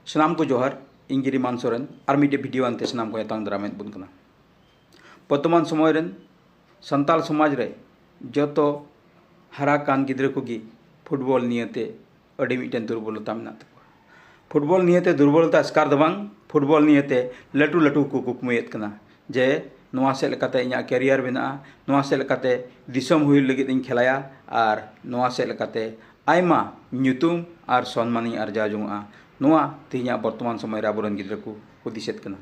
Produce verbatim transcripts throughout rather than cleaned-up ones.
ᱥᱟᱱᱟᱢ ᱠᱚ ᱡᱚᱦᱟᱨ᱾ ᱤᱧ ᱜᱤᱨᱤ ᱢᱟᱱ ᱥᱚᱨᱮᱱ ᱟᱨ ᱢᱤᱫᱴᱮᱡ ᱵᱷᱤᱰᱤᱭᱳ ᱟᱱᱛᱮ ᱥᱟᱱᱟᱢ ᱠᱚ ᱮᱛᱟᱝ ᱫᱟᱨᱟᱢᱮᱫ ᱵᱚᱱ ᱠᱟᱱᱟ᱾ ᱵᱚᱨᱛᱚᱢᱟᱱ ᱥᱚᱢᱚᱭ ᱨᱮᱱ ᱥᱟᱱᱛᱟᱲ ᱥᱚᱢᱟᱡᱽ ᱨᱮ ᱡᱚᱛᱚ ᱦᱟᱨᱟ ᱠᱟᱱ ᱜᱤᱫᱽᱨᱟᱹ ᱠᱚᱜᱮ ᱯᱷᱩᱴᱵᱚᱞ ᱱᱤᱭᱟᱹᱛᱮ ᱟᱹᱰᱤ ᱢᱤᱫᱴᱮᱱ ᱫᱩᱨᱵᱚᱞᱚᱛᱟ ᱢᱮᱱᱟᱜ ᱛᱟᱠᱚᱣᱟ᱾ ᱯᱷᱩᱴᱵᱚᱞ ᱱᱤᱭᱟᱹᱛᱮ ᱫᱩᱨᱵᱚᱞᱚᱛᱟ ᱮᱥᱠᱟᱨ ᱫᱚ ᱵᱟᱝ, ᱯᱷᱩᱴᱵᱚᱞ ᱱᱤᱭᱟᱹᱛᱮ ᱞᱟᱹᱴᱩ ᱞᱟᱹᱴᱩ ᱠᱚ ᱠᱩᱠᱢᱩᱭᱮᱫ ᱠᱟᱱᱟ ᱡᱮ ᱱᱚᱣᱟ ᱥᱮᱫ ᱞᱮᱠᱟᱛᱮ ᱤᱧᱟᱹᱜ ᱠᱮᱨᱤᱭᱟᱨ ᱵᱮᱱᱟᱜᱼᱟ, ᱱᱚᱣᱟ ᱥᱮᱫ ᱞᱮᱠᱟᱛᱮ ᱫᱤᱥᱚᱢ ᱦᱩᱭ ᱞᱟᱹᱜᱤᱫ ᱤᱧ ᱠᱷᱮᱞᱟᱭᱟ ᱟᱨ ᱱᱚᱣᱟ ᱥᱮᱫ ᱞᱮᱠᱟᱛᱮ ᱟᱭᱢᱟ ᱧᱩᱛᱩᱢ ᱟᱨ ᱥᱚᱱᱢᱟᱱᱤᱧ ᱟᱨᱡᱟᱣ ᱡᱚᱝᱚᱜᱼᱟ᱾ ᱱᱚᱣᱟ ᱛᱮᱦᱮᱧᱟᱜ ᱵᱚᱨᱛᱚᱢᱟᱱ ᱥᱚᱢᱚᱭ ᱨᱮ ᱟᱵᱚᱨᱮᱱ ᱜᱤᱫᱽᱨᱟᱹ ᱠᱚ ᱦᱩᱫᱤᱥᱮᱫ ᱠᱟᱱᱟ᱾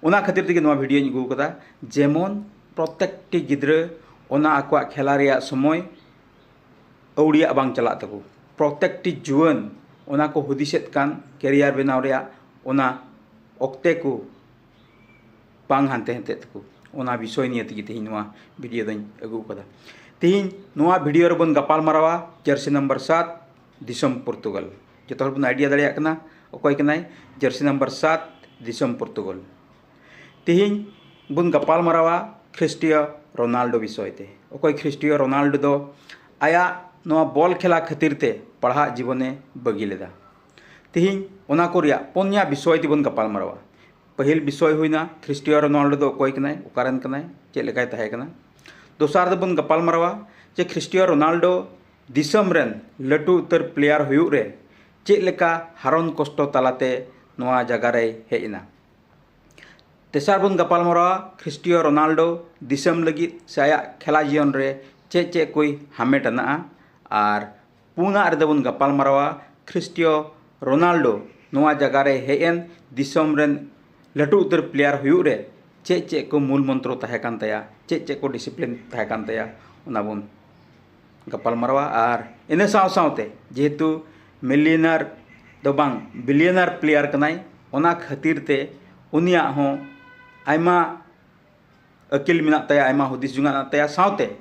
ᱚᱱᱟ ᱠᱷᱟᱹᱛᱤᱨ ᱛᱮᱜᱮ ᱱᱚᱣᱟ ᱵᱷᱤᱰᱤᱭᱳᱧ ᱟᱹᱜᱩ ᱟᱠᱟᱫᱟ, ᱡᱮᱢᱚᱱ ᱯᱨᱚᱛᱮᱠᱴᱤ ᱜᱤᱫᱽᱨᱟᱹ ᱚᱱᱟ ᱟᱠᱚᱣᱟᱜ ᱠᱷᱮᱞᱟ ᱨᱮᱭᱟᱜ ᱥᱚᱢᱚᱭ ᱟᱹᱣᱲᱤᱭᱟᱜ ᱵᱟᱝ ᱪᱟᱞᱟᱜ ᱛᱟᱠᱚ᱾ ᱯᱨᱚᱛᱮᱠᱴᱤ ᱡᱩᱣᱟᱹᱱ ᱚᱱᱟ ᱠᱚ ᱦᱩᱫᱤᱥᱮᱫ ᱠᱟᱱ ᱠᱮᱨᱤᱭᱟᱨ ᱵᱮᱱᱟᱣ ᱨᱮᱭᱟᱜ ᱚᱱᱟ ᱚᱠᱛᱮ ᱠᱚ ᱵᱟᱝ ᱦᱟᱱᱛᱮ ᱦᱟᱱᱛᱮᱜ ᱛᱟᱠᱚ᱾ ᱚᱱᱟ ᱵᱤᱥᱚᱭ ᱱᱤᱭᱮ ᱛᱮᱜᱮ ᱛᱮᱦᱮᱧ ᱱᱚᱣᱟ ᱵᱷᱤᱰᱤᱭᱳ ᱫᱚᱧ ᱟᱹᱜᱩ ᱟᱠᱟᱫᱟ᱾ ᱛᱮᱦᱮᱧ ᱱᱚᱣᱟ ᱵᱷᱤᱰᱤᱭᱳ ᱨᱮᱵᱚᱱ ᱜᱟᱯᱟᱞ ᱢᱟᱨᱟᱣᱟ ᱡᱟᱹᱨᱥᱤ ᱱᱟᱢᱵᱟᱨ ᱥᱟᱛ, ᱫᱤᱥᱚᱢ ᱯᱚᱨᱛᱩᱜᱟᱞ᱾ ᱡᱚᱛᱚ ᱦᱚᱲ ᱵᱚᱱ ᱟᱭᱰᱤᱭᱟ ᱫᱟᱲᱮᱭᱟᱜ ᱠᱟᱱᱟ ᱚᱠᱚᱭ ᱠᱟᱱᱟᱭ᱾ ᱡᱟᱹᱨᱥᱤ ᱱᱟᱢᱵᱟᱨ ᱥᱟᱛ, ᱫᱤᱥᱚᱢ ᱯᱚᱨᱛᱩᱜᱟᱞ᱾ ᱛᱮᱦᱮᱧ ᱵᱚᱱ ᱜᱟᱯᱟᱞ ᱢᱟᱨᱟᱣᱟ ᱠᱷᱨᱤᱥᱴᱤᱭᱳ ᱨᱳᱱᱟᱞᱰᱳ ᱵᱤᱥᱚᱭ ᱛᱮ᱾ ᱚᱠᱚᱭ ᱠᱷᱨᱤᱥᱴᱤᱭᱳ ᱨᱳᱱᱟᱞᱰᱳ ᱫᱚ ᱟᱭᱟᱜ ᱱᱚᱣᱟ ᱵᱚᱞ ᱠᱷᱮᱞᱟ ᱠᱷᱟᱹᱛᱤᱨ ᱛᱮ ᱯᱟᱲᱦᱟᱜ ᱡᱤᱵᱚᱱᱮ ᱵᱟᱹᱜᱤ ᱞᱮᱫᱟ᱾ ᱛᱮᱦᱮᱧ ᱚᱱᱟ ᱠᱚ ᱨᱮᱭᱟᱜ ᱯᱩᱱᱭᱟ ᱵᱤᱥᱚᱭ ᱛᱮᱵᱚᱱ ᱜᱟᱯᱟᱞ ᱢᱟᱨᱟᱣᱟ᱾ ᱯᱟᱹᱦᱤᱞ ᱵᱤᱥᱚᱭ ᱦᱩᱭᱱᱟ ᱠᱷᱨᱤᱥᱴᱤᱭᱳ ᱨᱳᱱᱟᱞᱰᱳ ᱫᱚ ᱚᱠᱚᱭ ᱠᱟᱱᱟᱭ, ᱚᱠᱟᱨᱮᱱ ᱠᱟᱱᱟᱭ, ᱪᱮᱫ ᱞᱮᱠᱟᱭ ᱛᱟᱦᱮᱸ ᱠᱟᱱᱟ᱾ ᱫᱚᱥᱟᱨ ᱫᱚᱵᱚᱱ ᱜᱟᱯᱟᱞ ᱢᱟᱨᱟᱣᱟ ᱡᱮ ᱠᱷᱨᱤᱥᱴᱤᱭᱳ ᱨᱳᱱᱟᱞᱰᱳ ᱫᱤᱥᱚᱢ ᱨᱮᱱ ᱞᱟᱹᱴᱩ ᱩᱛᱟᱹᱨ ᱯᱞᱮᱭᱟᱨ ᱦᱩᱭᱩᱜ ᱨᱮ ᱪᱮᱫ ᱞᱮᱠᱟ ᱦᱟᱨᱚᱱ ᱠᱚᱥᱴᱚ ᱛᱟᱞᱟᱛᱮ ᱱᱚᱣᱟ ᱡᱟᱭᱜᱟ ᱨᱮᱭ ᱦᱮᱡ ᱮᱱᱟ᱾ ᱛᱮᱥᱟᱨ ᱵᱚᱱ ᱜᱟᱯᱟᱞ ᱢᱟᱨᱟᱣᱟ ᱠᱷᱨᱤᱥᱴᱤᱭᱳ ᱨᱳᱱᱟᱞᱰᱳ ᱫᱤᱥᱚᱢ ᱞᱟᱹᱜᱤᱫ ᱥᱮ ᱟᱭᱟᱜ ᱠᱷᱮᱞᱟ ᱡᱤᱭᱚᱱ ᱨᱮ ᱪᱮᱫ ᱪᱮᱫ ᱠᱚᱭ ᱦᱟᱢᱮᱴ ᱟᱱᱟᱜᱼᱟ᱾ ᱟᱨ ᱯᱩᱱᱟᱜ ᱨᱮᱫᱚ ᱵᱚᱱ ᱜᱟᱯᱟᱞ ᱢᱟᱨᱟᱣᱟ ᱠᱷᱨᱤᱥᱴᱤᱭᱳ ᱨᱳᱱᱟᱞᱰᱳ ᱱᱚᱣᱟ ᱡᱟᱭᱜᱟ ᱨᱮ ᱦᱮᱡ ᱮᱱ ᱫᱤᱥᱚᱢ ᱨᱮᱱ ᱞᱟᱹᱴᱩ ᱩᱛᱟᱹᱨ ᱯᱞᱮᱭᱟᱨ ᱦᱩᱭᱩᱜ ᱨᱮ ᱪᱮᱫ ᱪᱮᱫ ᱠᱚ ᱢᱩᱞ ᱢᱚᱱᱛᱨᱚ ᱛᱟᱦᱮᱸ ᱠᱟᱱ ᱛᱟᱭᱟ, ᱪᱮᱫ ᱪᱮᱫ ᱠᱚ ᱰᱤᱥᱤᱯᱞᱤᱱ ᱛᱟᱦᱮᱸ ᱠᱟᱱ ᱛᱟᱭᱟ, ᱚᱱᱟ ᱵᱚᱱ ᱜᱟᱯᱟᱞ ᱢᱟᱨᱟᱣᱟ᱾ ᱟᱨ ᱤᱱᱟᱹ ᱥᱟᱶ ᱥᱟᱶᱛᱮ ᱡᱮᱦᱮᱛᱩ ᱢᱤᱞᱤᱭᱚᱱᱟᱨ ᱫᱚ ᱵᱟᱝ, ᱵᱤᱞᱤᱭᱚᱱᱟᱨ ᱯᱞᱮᱭᱟᱨ ᱠᱟᱱᱟᱭ, ᱚᱱᱟ ᱠᱷᱟᱹᱛᱤᱨ ᱛᱮ ᱩᱱᱤᱭᱟᱜ ᱦᱚᱸ ᱟᱭᱢᱟ ᱟᱹᱠᱤᱞ ᱢᱮᱱᱟᱜ ᱛᱟᱭᱟ, ᱟᱭᱢᱟ ᱦᱩᱫᱤᱥ ᱡᱚᱝᱟᱜ ᱢᱮᱱᱟᱜ ᱛᱟᱭᱟ, ᱥᱟᱶᱛᱮ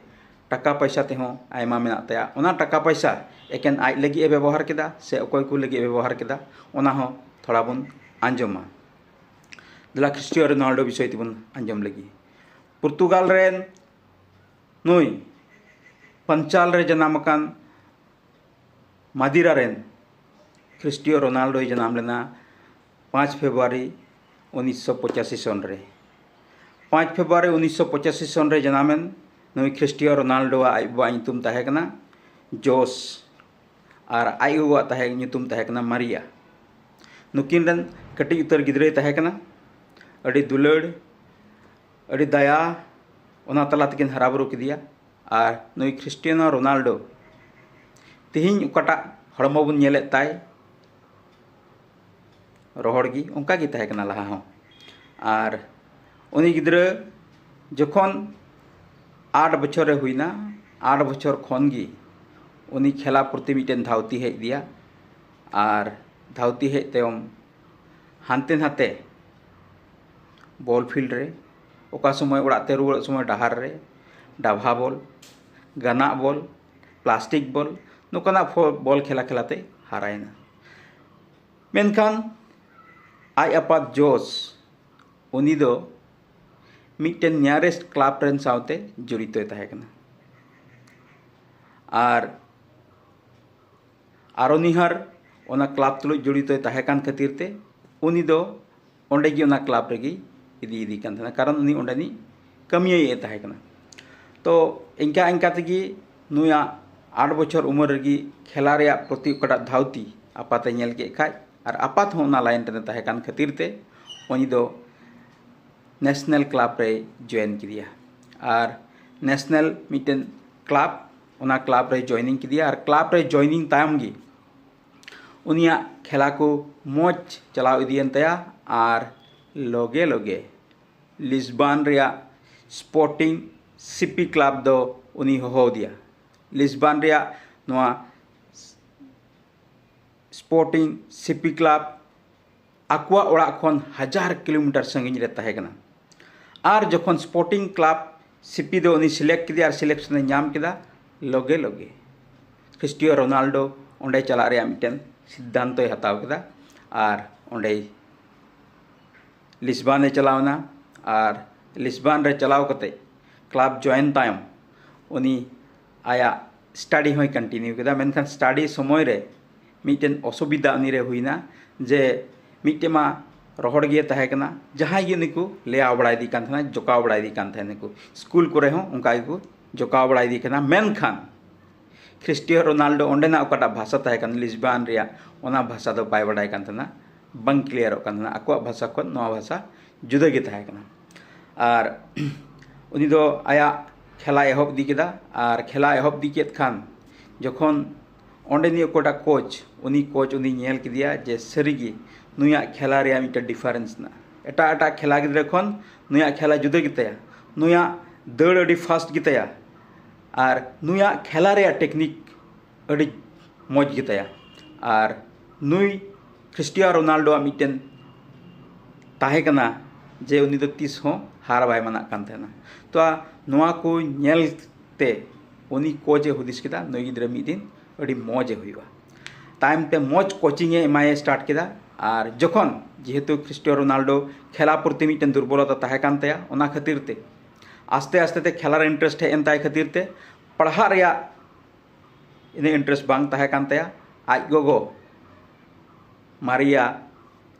ᱴᱟᱠᱟ ᱯᱚᱭᱥᱟ ᱛᱮᱦᱚᱸ ᱟᱭᱢᱟ ᱢᱮᱱᱟᱜ ᱛᱟᱭᱟ᱾ ᱚᱱᱟ ᱴᱟᱠᱟ ᱯᱚᱭᱥᱟ ᱮᱠᱮᱱ ᱟᱡ ᱞᱟᱹᱜᱤᱫ ᱮ ᱵᱮᱵᱚᱦᱟᱨ ᱠᱮᱫᱟ ᱥᱮ ᱚᱠᱚᱭ ᱠᱚ ᱞᱟᱹᱜᱤᱫ ᱮ ᱵᱮᱵᱚᱦᱟᱨ ᱠᱮᱫᱟ, ᱚᱱᱟ ᱦᱚᱸ ᱛᱷᱚᱲᱟ ᱵᱚᱱ ᱟᱸᱡᱚᱢᱟ᱾ ᱫᱮᱞᱟ ᱠᱷᱨᱤᱥᱴᱤᱭᱟᱱᱳ ᱨᱳᱱᱟᱞᱰᱳ ᱵᱤᱥᱚᱭ ᱛᱮᱵᱚᱱ ᱟᱸᱡᱚᱢ ᱞᱟᱹᱜᱤᱫ᱾ ᱯᱚᱨᱛᱩᱜᱟᱞ ᱨᱮᱱ ᱱᱩᱭ ᱯᱟᱧᱪᱟᱞ ᱨᱮ ᱡᱟᱱᱟᱢ ᱟᱠᱟᱱ ᱢᱟᱫᱤᱨᱟ ᱨᱮᱱ ᱠᱷᱨᱤᱥᱴᱤᱭᱳ ᱨᱳᱱᱟᱞᱰᱳᱭ ᱡᱟᱱᱟᱢ ᱞᱮᱱᱟ ᱯᱟᱸᱪ ᱯᱷᱮᱵᱽᱨᱩᱣᱟᱨᱤ ᱩᱱᱤᱥᱥᱚ ᱯᱚᱸᱪᱟᱥᱤ ᱥᱚᱱ ᱨᱮ᱾ ᱯᱟᱸᱪ ᱯᱷᱮᱵᱽᱨᱩᱣᱟᱨᱤ ᱩᱱᱤᱥᱥᱚ ᱯᱚᱸᱪᱟᱥᱤ ᱥᱚᱱ ᱨᱮ ᱡᱟᱱᱟᱢᱮᱱ ᱱᱩᱭ ᱠᱷᱨᱤᱥᱴᱤᱭᱟᱱᱳ ᱨᱳᱱᱟᱞᱰᱳᱣᱟᱜ ᱟᱡ ᱵᱟᱵᱟᱣᱟᱜ ᱧᱩᱛᱩᱢ ᱛᱟᱦᱮᱸ ᱠᱟᱱᱟ ᱡᱳᱥ ᱟᱨ ᱟᱡ ᱜᱚᱜᱚᱣᱟᱜ ᱛᱟᱦᱮᱸ, ᱧᱩᱛᱩᱢ ᱛᱟᱦᱮᱸ ᱠᱟᱱᱟ ᱢᱟᱨᱤᱭᱟ᱾ ᱱᱩᱠᱤᱱ ᱨᱮᱱ ᱠᱟᱹᱴᱤᱡ ᱩᱛᱟᱹᱨ ᱜᱤᱫᱽᱨᱟᱹᱭ ᱛᱟᱦᱮᱸ ᱠᱟᱱᱟ᱾ ᱟᱹᱰᱤ ᱫᱩᱞᱟᱹᱲ, ᱟᱹᱰᱤ ᱫᱟᱭᱟ, ᱚᱱᱟ ᱛᱟᱞᱟ ᱛᱮᱠᱤᱱ ᱦᱟᱨᱟ ᱵᱩᱨᱩ ᱠᱮᱫᱮᱭᱟ᱾ ᱟᱨ ᱱᱩᱭ ᱠᱷᱨᱤᱥᱴᱤᱭᱟᱱᱳ ᱨᱳᱱᱟᱞᱰᱳ ᱛᱮᱦᱮᱧ ᱚᱠᱟᱴᱟᱜ ᱦᱚᱲᱢᱚ ᱵᱚᱱ ᱧᱮᱞᱮᱫ ᱛᱟᱭ, ᱨᱚᱦᱚᱲ ᱜᱮ, ᱚᱱᱠᱟ ᱜᱮ ᱛᱟᱦᱮᱸ ᱠᱟᱱᱟ ᱞᱟᱦᱟ ᱦᱚᱸ᱾ ᱟᱨ ᱩᱱᱤ ᱜᱤᱫᱽᱨᱟᱹ ᱡᱚᱠᱷᱚᱱ ᱟᱴ ᱵᱚᱪᱷᱚᱨ ᱨᱮ ᱦᱩᱭᱱᱟ, ᱟᱴ ᱵᱚᱪᱷᱚᱨ ᱠᱷᱚᱱ ᱜᱮ ᱩᱱᱤ ᱠᱷᱮᱞᱟ ᱯᱨᱚᱛᱤ ᱢᱤᱫᱴᱮᱱ ᱫᱷᱟᱹᱣᱛᱤ ᱦᱮᱡ ᱟᱫᱮᱭᱟ᱾ ᱟᱨ ᱫᱷᱟᱹᱣᱛᱤ ᱦᱮᱡ ᱛᱟᱭᱚᱢ ᱦᱟᱱᱛᱮ ᱱᱟᱛᱮ ᱵᱚᱞ ᱯᱷᱤᱞᱰ ᱨᱮ, ᱚᱠᱟ ᱥᱚᱢᱚᱭ ᱚᱲᱟᱜ ᱛᱮ ᱨᱩᱣᱟᱹᱲᱚᱜ ᱥᱚᱢᱚᱭ ᱰᱟᱦᱟᱨ ᱨᱮ, ᱰᱟᱵᱷᱟ ᱵᱚᱞ, ᱜᱟᱱᱟᱜ ᱵᱚᱞ, ᱯᱞᱟᱥᱴᱤᱠ ᱵᱚᱞ, ᱱᱚᱝᱠᱟᱱᱟᱜ ᱯᱷᱚ-, ᱵᱚᱞ ᱠᱷᱮᱞᱟ ᱠᱷᱮᱞᱟ ᱛᱮ ᱦᱟᱨᱟᱭᱮᱱᱟ᱾ ᱢᱮᱱᱠᱷᱟᱱ ᱟᱡ ᱟᱯᱟᱛ ᱡᱳᱥ, ᱩᱱᱤ ᱫᱚ ᱢᱤᱫᱴᱮᱱ ᱱᱤᱭᱟᱨᱮᱥᱴ ᱠᱞᱟᱵᱽ ᱨᱮᱱ ᱥᱟᱶᱛᱮ ᱡᱚᱲᱤᱛᱚᱭ ᱛᱟᱦᱮᱸ ᱠᱟᱱᱟ᱾ ᱟᱨ ᱟᱨᱚ ᱱᱤᱦᱟᱨ ᱚᱱᱟ ᱠᱞᱟᱵᱽ ᱛᱩᱞᱩᱡ ᱡᱚᱲᱤᱛᱚᱭ ᱛᱟᱦᱮᱸ ᱠᱟᱱ ᱠᱷᱟᱹᱛᱤᱨ ᱛᱮ ᱩᱱᱤ ᱫᱚ ᱚᱸᱰᱮ ᱜᱮ ᱚᱱᱟ ᱠᱞᱟᱵᱽ ᱨᱮᱜᱮ ᱤᱫᱤ ᱤᱫᱤ ᱠᱟᱱ ᱛᱟᱦᱮᱱᱟ, ᱠᱟᱨᱚᱱ ᱩᱱᱤ ᱚᱸᱰᱮᱱᱤᱡ ᱠᱟᱹᱢᱤᱭᱟᱹᱭ ᱮ ᱛᱟᱦᱮᱸ ᱠᱟᱱᱟ᱾ ᱛᱚ ᱤᱱᱠᱟ ᱤᱱᱠᱟ ᱛᱮᱜᱮ ᱱᱩᱭᱟᱜ ᱟᱴ ᱵᱚᱪᱷᱚᱨ ᱩᱢᱮᱨ ᱨᱮᱜᱮ ᱠᱷᱮᱞᱟ ᱨᱮᱭᱟᱜ ᱯᱨᱚᱛᱤ ᱚᱠᱟᱴᱟᱜ ᱫᱷᱟᱹᱣᱛᱤ ᱟᱯᱟᱛ ᱮ ᱧᱮᱞ ᱠᱮᱫ ᱠᱷᱟᱡ, ᱟᱨ ᱟᱯᱟᱛ ᱦᱚᱸ ᱚᱱᱟ ᱞᱟᱭᱤᱱ ᱨᱮ ᱛᱟᱦᱮᱸ ᱠᱟᱱ ᱠᱷᱟᱹᱛᱤᱨ ᱛᱮ ᱩᱱᱤ ᱫᱚ ᱱᱮᱥᱱᱟᱞ ᱠᱞᱟᱵᱽ ᱨᱮᱭ ᱡᱚᱭᱮᱱ ᱠᱮᱫᱮᱭᱟ᱾ ᱟᱨ ᱱᱮᱥᱱᱟᱞ ᱢᱤᱫᱴᱮᱱ ᱠᱞᱟᱵᱽ, ᱚᱱᱟ ᱠᱞᱟᱵᱽ ᱨᱮᱭ ᱡᱚᱭᱮᱱᱤᱝ ᱠᱮᱫᱮᱭᱟ᱾ ᱟᱨ ᱠᱞᱟᱵᱽ ᱨᱮ ᱡᱚᱭᱮᱱᱤᱝ ᱛᱟᱭᱚᱢ ᱜᱮ ᱩᱱᱤᱭᱟᱜ ᱠᱷᱮᱞᱟ ᱠᱚ ᱢᱚᱡᱽ ᱪᱟᱞᱟᱣ ᱤᱫᱤᱭᱮᱱ ᱛᱟᱭᱟ᱾ ᱟᱨ ᱞᱚᱜᱮ ᱞᱚᱜᱮ ᱞᱤᱥᱵᱟᱱ ᱨᱮᱭᱟᱜ ᱥᱯᱳᱨᱴᱤᱝ ᱥᱤᱯᱤ ᱠᱞᱟᱵᱽ ᱫᱚ ᱩᱱᱤ ᱦᱚᱦᱚ ᱟᱫᱮᱭᱟ᱾ ᱞᱤᱥᱵᱟᱱ ᱨᱮᱭᱟᱜ ᱱᱚᱣᱟ ᱥᱯᱳᱨᱴᱤᱝ ᱥᱤᱯᱤ ᱠᱞᱟᱵᱽ ᱟᱠᱚᱣᱟᱜ ᱚᱲᱟᱜ ᱠᱷᱚᱱ ᱦᱟᱡᱟᱨ ᱠᱤᱞᱳᱢᱤᱴᱟᱨ ᱥᱟᱺᱜᱤᱧ ᱨᱮ ᱛᱟᱦᱮᱸ ᱠᱟᱱᱟ᱾ ᱟᱨ ᱡᱚᱠᱷᱚᱱ ᱥᱯᱳᱨᱴᱤᱝ ᱠᱞᱟᱵᱽ ᱥᱤᱯᱤ ᱫᱚ ᱩᱱᱤ ᱥᱤᱞᱮᱠᱴ ᱠᱮᱫᱮᱭᱟ ᱟᱨ ᱥᱤᱞᱮᱠᱥᱚᱱ ᱮ ᱧᱟᱢ ᱠᱮᱫᱟ, ᱞᱚᱜᱮ ᱞᱚᱜᱮ ᱠᱷᱨᱤᱥᱴᱤᱭᱳ ᱨᱳᱱᱟᱞᱰᱳ ᱚᱸᱰᱮ ᱪᱟᱞᱟᱜ ᱨᱮᱭᱟᱜ ᱢᱤᱫᱴᱮᱱ ᱥᱤᱫᱽᱫᱷᱟᱱᱛᱚᱭ ᱦᱟᱛᱟᱣ ᱠᱮᱫᱟ᱾ ᱟᱨ ᱚᱸᱰᱮ ᱞᱤᱥᱵᱟᱱ ᱮ ᱪᱟᱞᱟᱣ ᱮᱱᱟ᱾ ᱟᱨ ᱞᱤᱥᱵᱟᱱ ᱨᱮ ᱪᱟᱞᱟᱣ ᱠᱟᱛᱮ ᱠᱞᱟᱵᱽ ᱡᱚᱭᱮᱱ ᱛᱟᱭᱚᱢ ᱩᱱᱤ ᱟᱭᱟᱜ ᱥᱴᱟᱰᱤ ᱦᱚᱸᱭ ᱠᱚᱱᱴᱤᱱᱤᱭᱩ ᱠᱮᱫᱟ᱾ ᱢᱮᱱᱠᱷᱟᱱ ᱥᱴᱟᱰᱤ ᱥᱚᱢᱚᱭ ᱨᱮ ᱢᱤᱫᱴᱮᱱ ᱚᱥᱩᱵᱤᱫᱷᱟ ᱩᱱᱤ ᱨᱮ ᱦᱩᱭᱱᱟ, ᱡᱮ ᱢᱤᱫᱴᱮᱱ ᱢᱟ ᱨᱚᱦᱚᱲ ᱜᱮ ᱛᱟᱦᱮᱸ ᱠᱟᱱᱟ, ᱡᱟᱦᱟᱸᱭ ᱜᱮ ᱩᱱᱤ ᱠᱚ ᱞᱮᱭᱟᱣ ᱵᱟᱲᱟᱭᱮᱫᱮ ᱠᱟᱱ ᱛᱟᱦᱮᱱᱟ, ᱡᱚᱠᱟᱣ ᱵᱟᱲᱟᱭᱮᱫᱮ ᱠᱟᱱ ᱛᱟᱦᱮᱱᱟ ᱠᱚ, ᱥᱠᱩᱞ ᱠᱚᱨᱮ ᱦᱚᱸ ᱚᱱᱠᱟ ᱜᱮᱠᱚ ᱡᱚᱠᱟᱣ ᱵᱟᱲᱟᱭᱮᱫᱮ ᱠᱟᱱᱟ᱾ ᱢᱮᱱᱠᱷᱟᱱ ᱠᱷᱨᱤᱥᱴᱤᱭᱟᱱᱳ ᱨᱳᱱᱟᱞᱰᱳ ᱚᱸᱰᱮᱱᱟᱜ ᱚᱠᱟᱴᱟᱜ ᱵᱷᱟᱥᱟ ᱛᱟᱦᱮᱸ ᱠᱟᱱᱟ, ᱞᱤᱥᱵᱟᱱ ᱨᱮᱭᱟᱜ, ᱚᱱᱟ ᱵᱷᱟᱥᱟ ᱫᱚ ᱵᱟᱭ ᱵᱟᱰᱟᱭ ᱠᱟᱱ ᱛᱟᱦᱮᱱᱟ, ᱵᱟᱝ ᱠᱞᱤᱭᱟᱨᱚᱜ ᱠᱟᱱ ᱛᱟᱦᱮᱱᱟ᱾ ᱟᱠᱚᱣᱟᱜ ᱵᱷᱟᱥᱟ ᱠᱷᱚᱱ ᱱᱚᱣᱟ ᱵᱷᱟᱥᱟ ᱡᱩᱫᱟᱹ ᱜᱮ ᱛᱟᱦᱮᱸ ᱠᱟᱱᱟ᱾ ᱟᱨ ᱩᱱᱤ ᱫᱚ ᱟᱭᱟᱜ ᱠᱷᱮᱞᱟᱭ ᱮᱦᱚᱵ ᱤᱫᱤ ᱠᱮᱫᱟ᱾ ᱟᱨ ᱠᱷᱮᱞᱟ ᱮᱦᱚᱵ ᱤᱫᱤ ᱠᱮᱫ ᱠᱷᱟᱱ, ᱡᱚᱠᱷᱚᱱ ᱚᱸᱰᱮᱱᱤᱡ ᱚᱠᱚᱭᱴᱟᱜ ᱠᱳᱪ, ᱩᱱᱤ ᱠᱳᱪ ᱩᱱᱤ ᱧᱮᱞ ᱠᱮᱫᱮᱭᱟ ᱡᱮ ᱥᱟᱹᱨᱤᱜᱮ ᱱᱩᱭᱟᱜ ᱠᱷᱮᱞᱟ ᱨᱮᱭᱟᱜ ᱢᱤᱫᱴᱮᱱ ᱰᱤᱯᱷᱟᱨᱮᱱᱥ ᱢᱮᱱᱟᱜᱼᱟ, ᱮᱴᱟᱜ ᱮᱴᱟᱜ ᱠᱷᱮᱞᱟ ᱜᱤᱫᱽᱨᱟᱹ ᱠᱷᱚᱱ ᱱᱩᱭᱟᱜ ᱠᱷᱮᱞᱟ ᱡᱩᱫᱟᱹ ᱜᱮᱛᱟᱭᱟ, ᱱᱩᱭᱟᱜ ᱫᱟᱹᱲ ᱟᱹᱰᱤ ᱯᱷᱟᱥᱴ ᱜᱮᱛᱟᱭᱟ, ᱟᱨ ᱱᱩᱭᱟᱜ ᱠᱷᱮᱞᱟ ᱨᱮᱭᱟᱜ ᱴᱮᱠᱱᱤᱠ ᱟᱹᱰᱤ ᱢᱚᱡᱽ ᱜᱮᱛᱟᱭᱟ᱾ ᱟᱨ ᱱᱩᱭ ᱠᱷᱨᱤᱥᱴᱤᱭᱟᱱᱳ ᱨᱳᱱᱟᱞᱰᱳᱣᱟᱜ ᱢᱤᱫᱴᱮᱱ ᱛᱟᱦᱮᱸ ᱠᱟᱱᱟ ᱡᱮ ᱩᱱᱤ ᱫᱚ ᱛᱤᱥ ᱦᱚᱸ ᱦᱟᱨ ᱵᱟᱭ ᱢᱟᱱᱟᱜ ᱠᱟᱱ ᱛᱟᱦᱮᱱᱟ᱾ ᱛᱚ, ᱱᱚᱣᱟ ᱠᱚ ᱧᱮᱞ ᱛᱮ ᱩᱱᱤ ᱠᱳᱪ ᱮ ᱦᱩᱫᱤᱥ ᱠᱮᱫᱟ, ᱱᱩᱭ ᱜᱤᱫᱽᱨᱟᱹ ᱢᱤᱫ ᱫᱤᱱ ᱟᱹᱰᱤ ᱢᱚᱡᱽ ᱮ ᱦᱩᱭᱩᱜᱼᱟ᱾ ᱛᱟᱭᱚᱢ ᱛᱮ ᱢᱚᱡᱽ ᱠᱳᱪᱤᱝ ᱮ ᱮᱢᱟᱭ ᱥᱴᱟᱨᱴ ᱠᱮᱫᱟ᱾ ᱟᱨ ᱡᱚᱠᱷᱚᱱ, ᱡᱮᱦᱮᱛᱩ ᱠᱷᱨᱤᱥᱴᱤᱭᱟᱱᱳ ᱨᱳᱱᱟᱞᱰᱳ ᱠᱷᱮᱞᱟ ᱯᱨᱚᱛᱤ ᱢᱤᱫᱴᱮᱱ ᱫᱩᱨᱵᱚᱞᱚᱛᱟ ᱛᱟᱦᱮᱸ ᱠᱟᱱ ᱛᱟᱭᱟ, ᱚᱱᱟ ᱠᱷᱟᱹᱛᱤᱨ ᱛᱮ ᱟᱥᱛᱮ ᱟᱥᱛᱮ ᱛᱮ ᱠᱷᱮᱞᱟ ᱨᱮ ᱤᱱᱴᱟᱨᱮᱥᱴ ᱦᱮᱡ ᱮᱱ ᱛᱟᱭ ᱠᱷᱟᱹᱛᱤᱨ ᱛᱮ ᱯᱟᱲᱦᱟᱜ ᱨᱮᱭᱟᱜ ᱤᱱᱟᱹ ᱤᱱᱴᱟᱨᱮᱥᱴ ᱵᱟᱝ ᱛᱟᱦᱮᱸ ᱠᱟᱱ ᱛᱟᱭᱟ᱾ ᱟᱡ ᱜᱚᱜᱚ ᱢᱟᱨᱤᱭᱟ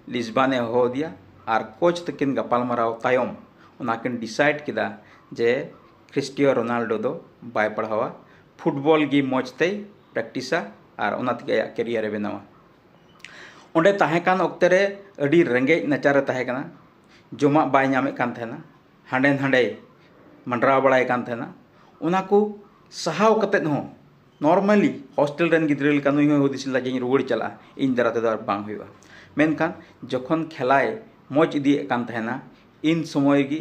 ᱞᱤᱥᱵᱟᱱᱮ ᱦᱚᱦᱚ ᱟᱫᱮᱭᱟ ᱟᱨ ᱠᱳᱪ ᱛᱟᱹᱠᱤᱱ ᱜᱟᱯᱟᱞᱢᱟᱨᱟᱣ ᱛᱟᱭᱚᱢ ᱚᱱᱟ ᱠᱤᱱ ᱰᱤᱥᱟᱭᱤᱰ ᱠᱮᱫᱟ ᱡᱮ ᱠᱷᱨᱤᱥᱴᱤᱭᱟᱱᱳ ᱨᱳᱱᱟᱞᱰᱳ ᱫᱚ ᱵᱟᱭ ᱯᱟᱲᱦᱟᱣᱟ, ᱯᱷᱩᱴᱵᱚᱞ ᱜᱮ ᱢᱚᱡᱽ ᱛᱮᱭ ᱯᱨᱮᱠᱴᱤᱥᱟ ᱟᱨ ᱚᱱᱟ ᱛᱮᱜᱮ ᱟᱭᱟᱜ ᱠᱮᱨᱤᱭᱟᱨ ᱮ ᱵᱮᱱᱟᱣᱟ᱾ ᱚᱸᱰᱮ ᱛᱟᱦᱮᱸ ᱠᱟᱱ ᱚᱠᱛᱮ ᱨᱮ ᱟᱹᱰᱤ ᱨᱮᱸᱜᱮᱡ ᱱᱟᱪᱟᱨ ᱮ ᱛᱟᱦᱮᱸ ᱠᱟᱱᱟ, ᱡᱚᱢᱟᱜ ᱵᱟᱭ ᱧᱟᱢᱮᱫ ᱠᱟᱱ ᱛᱟᱦᱮᱱᱟ, ᱦᱟᱸᱰᱮ ᱱᱟᱸᱰᱮ ᱢᱟᱸᱰᱨᱟᱣ ᱵᱟᱲᱟᱭ ᱠᱟᱱ ᱛᱟᱦᱮᱱᱟ᱾ ᱚᱱᱟ ᱠᱚ ᱥᱟᱦᱟᱣ ᱠᱟᱛᱮᱫ ᱦᱚᱸ ᱱᱚᱨᱢᱟᱞᱤ ᱦᱳᱥᱴᱮᱞ ᱨᱮᱱ ᱜᱤᱫᱽᱨᱟᱹ ᱞᱮᱠᱟ ᱱᱩᱭ ᱦᱚᱸᱭ ᱦᱩᱫᱤᱥ ᱞᱮᱫᱟ ᱡᱮ ᱤᱧ ᱨᱩᱣᱟᱹᱲ ᱪᱟᱞᱟᱜᱼᱟ, ᱤᱧ ᱫᱟᱨᱟ ᱛᱮᱫᱚ ᱟᱨ ᱵᱟᱝ ᱦᱩᱭᱩᱜᱼᱟ᱾ ᱢᱮᱱᱠᱷᱟᱱ ᱡᱚᱠᱷᱚᱱ ᱠᱷᱮᱞᱟᱭ ᱢᱚᱡᱽ ᱤᱫᱤᱭᱮᱫ ᱠᱟᱱ ᱛᱟᱦᱮᱱᱟ, ᱤᱱ ᱥᱚᱢᱚᱭ ᱜᱮ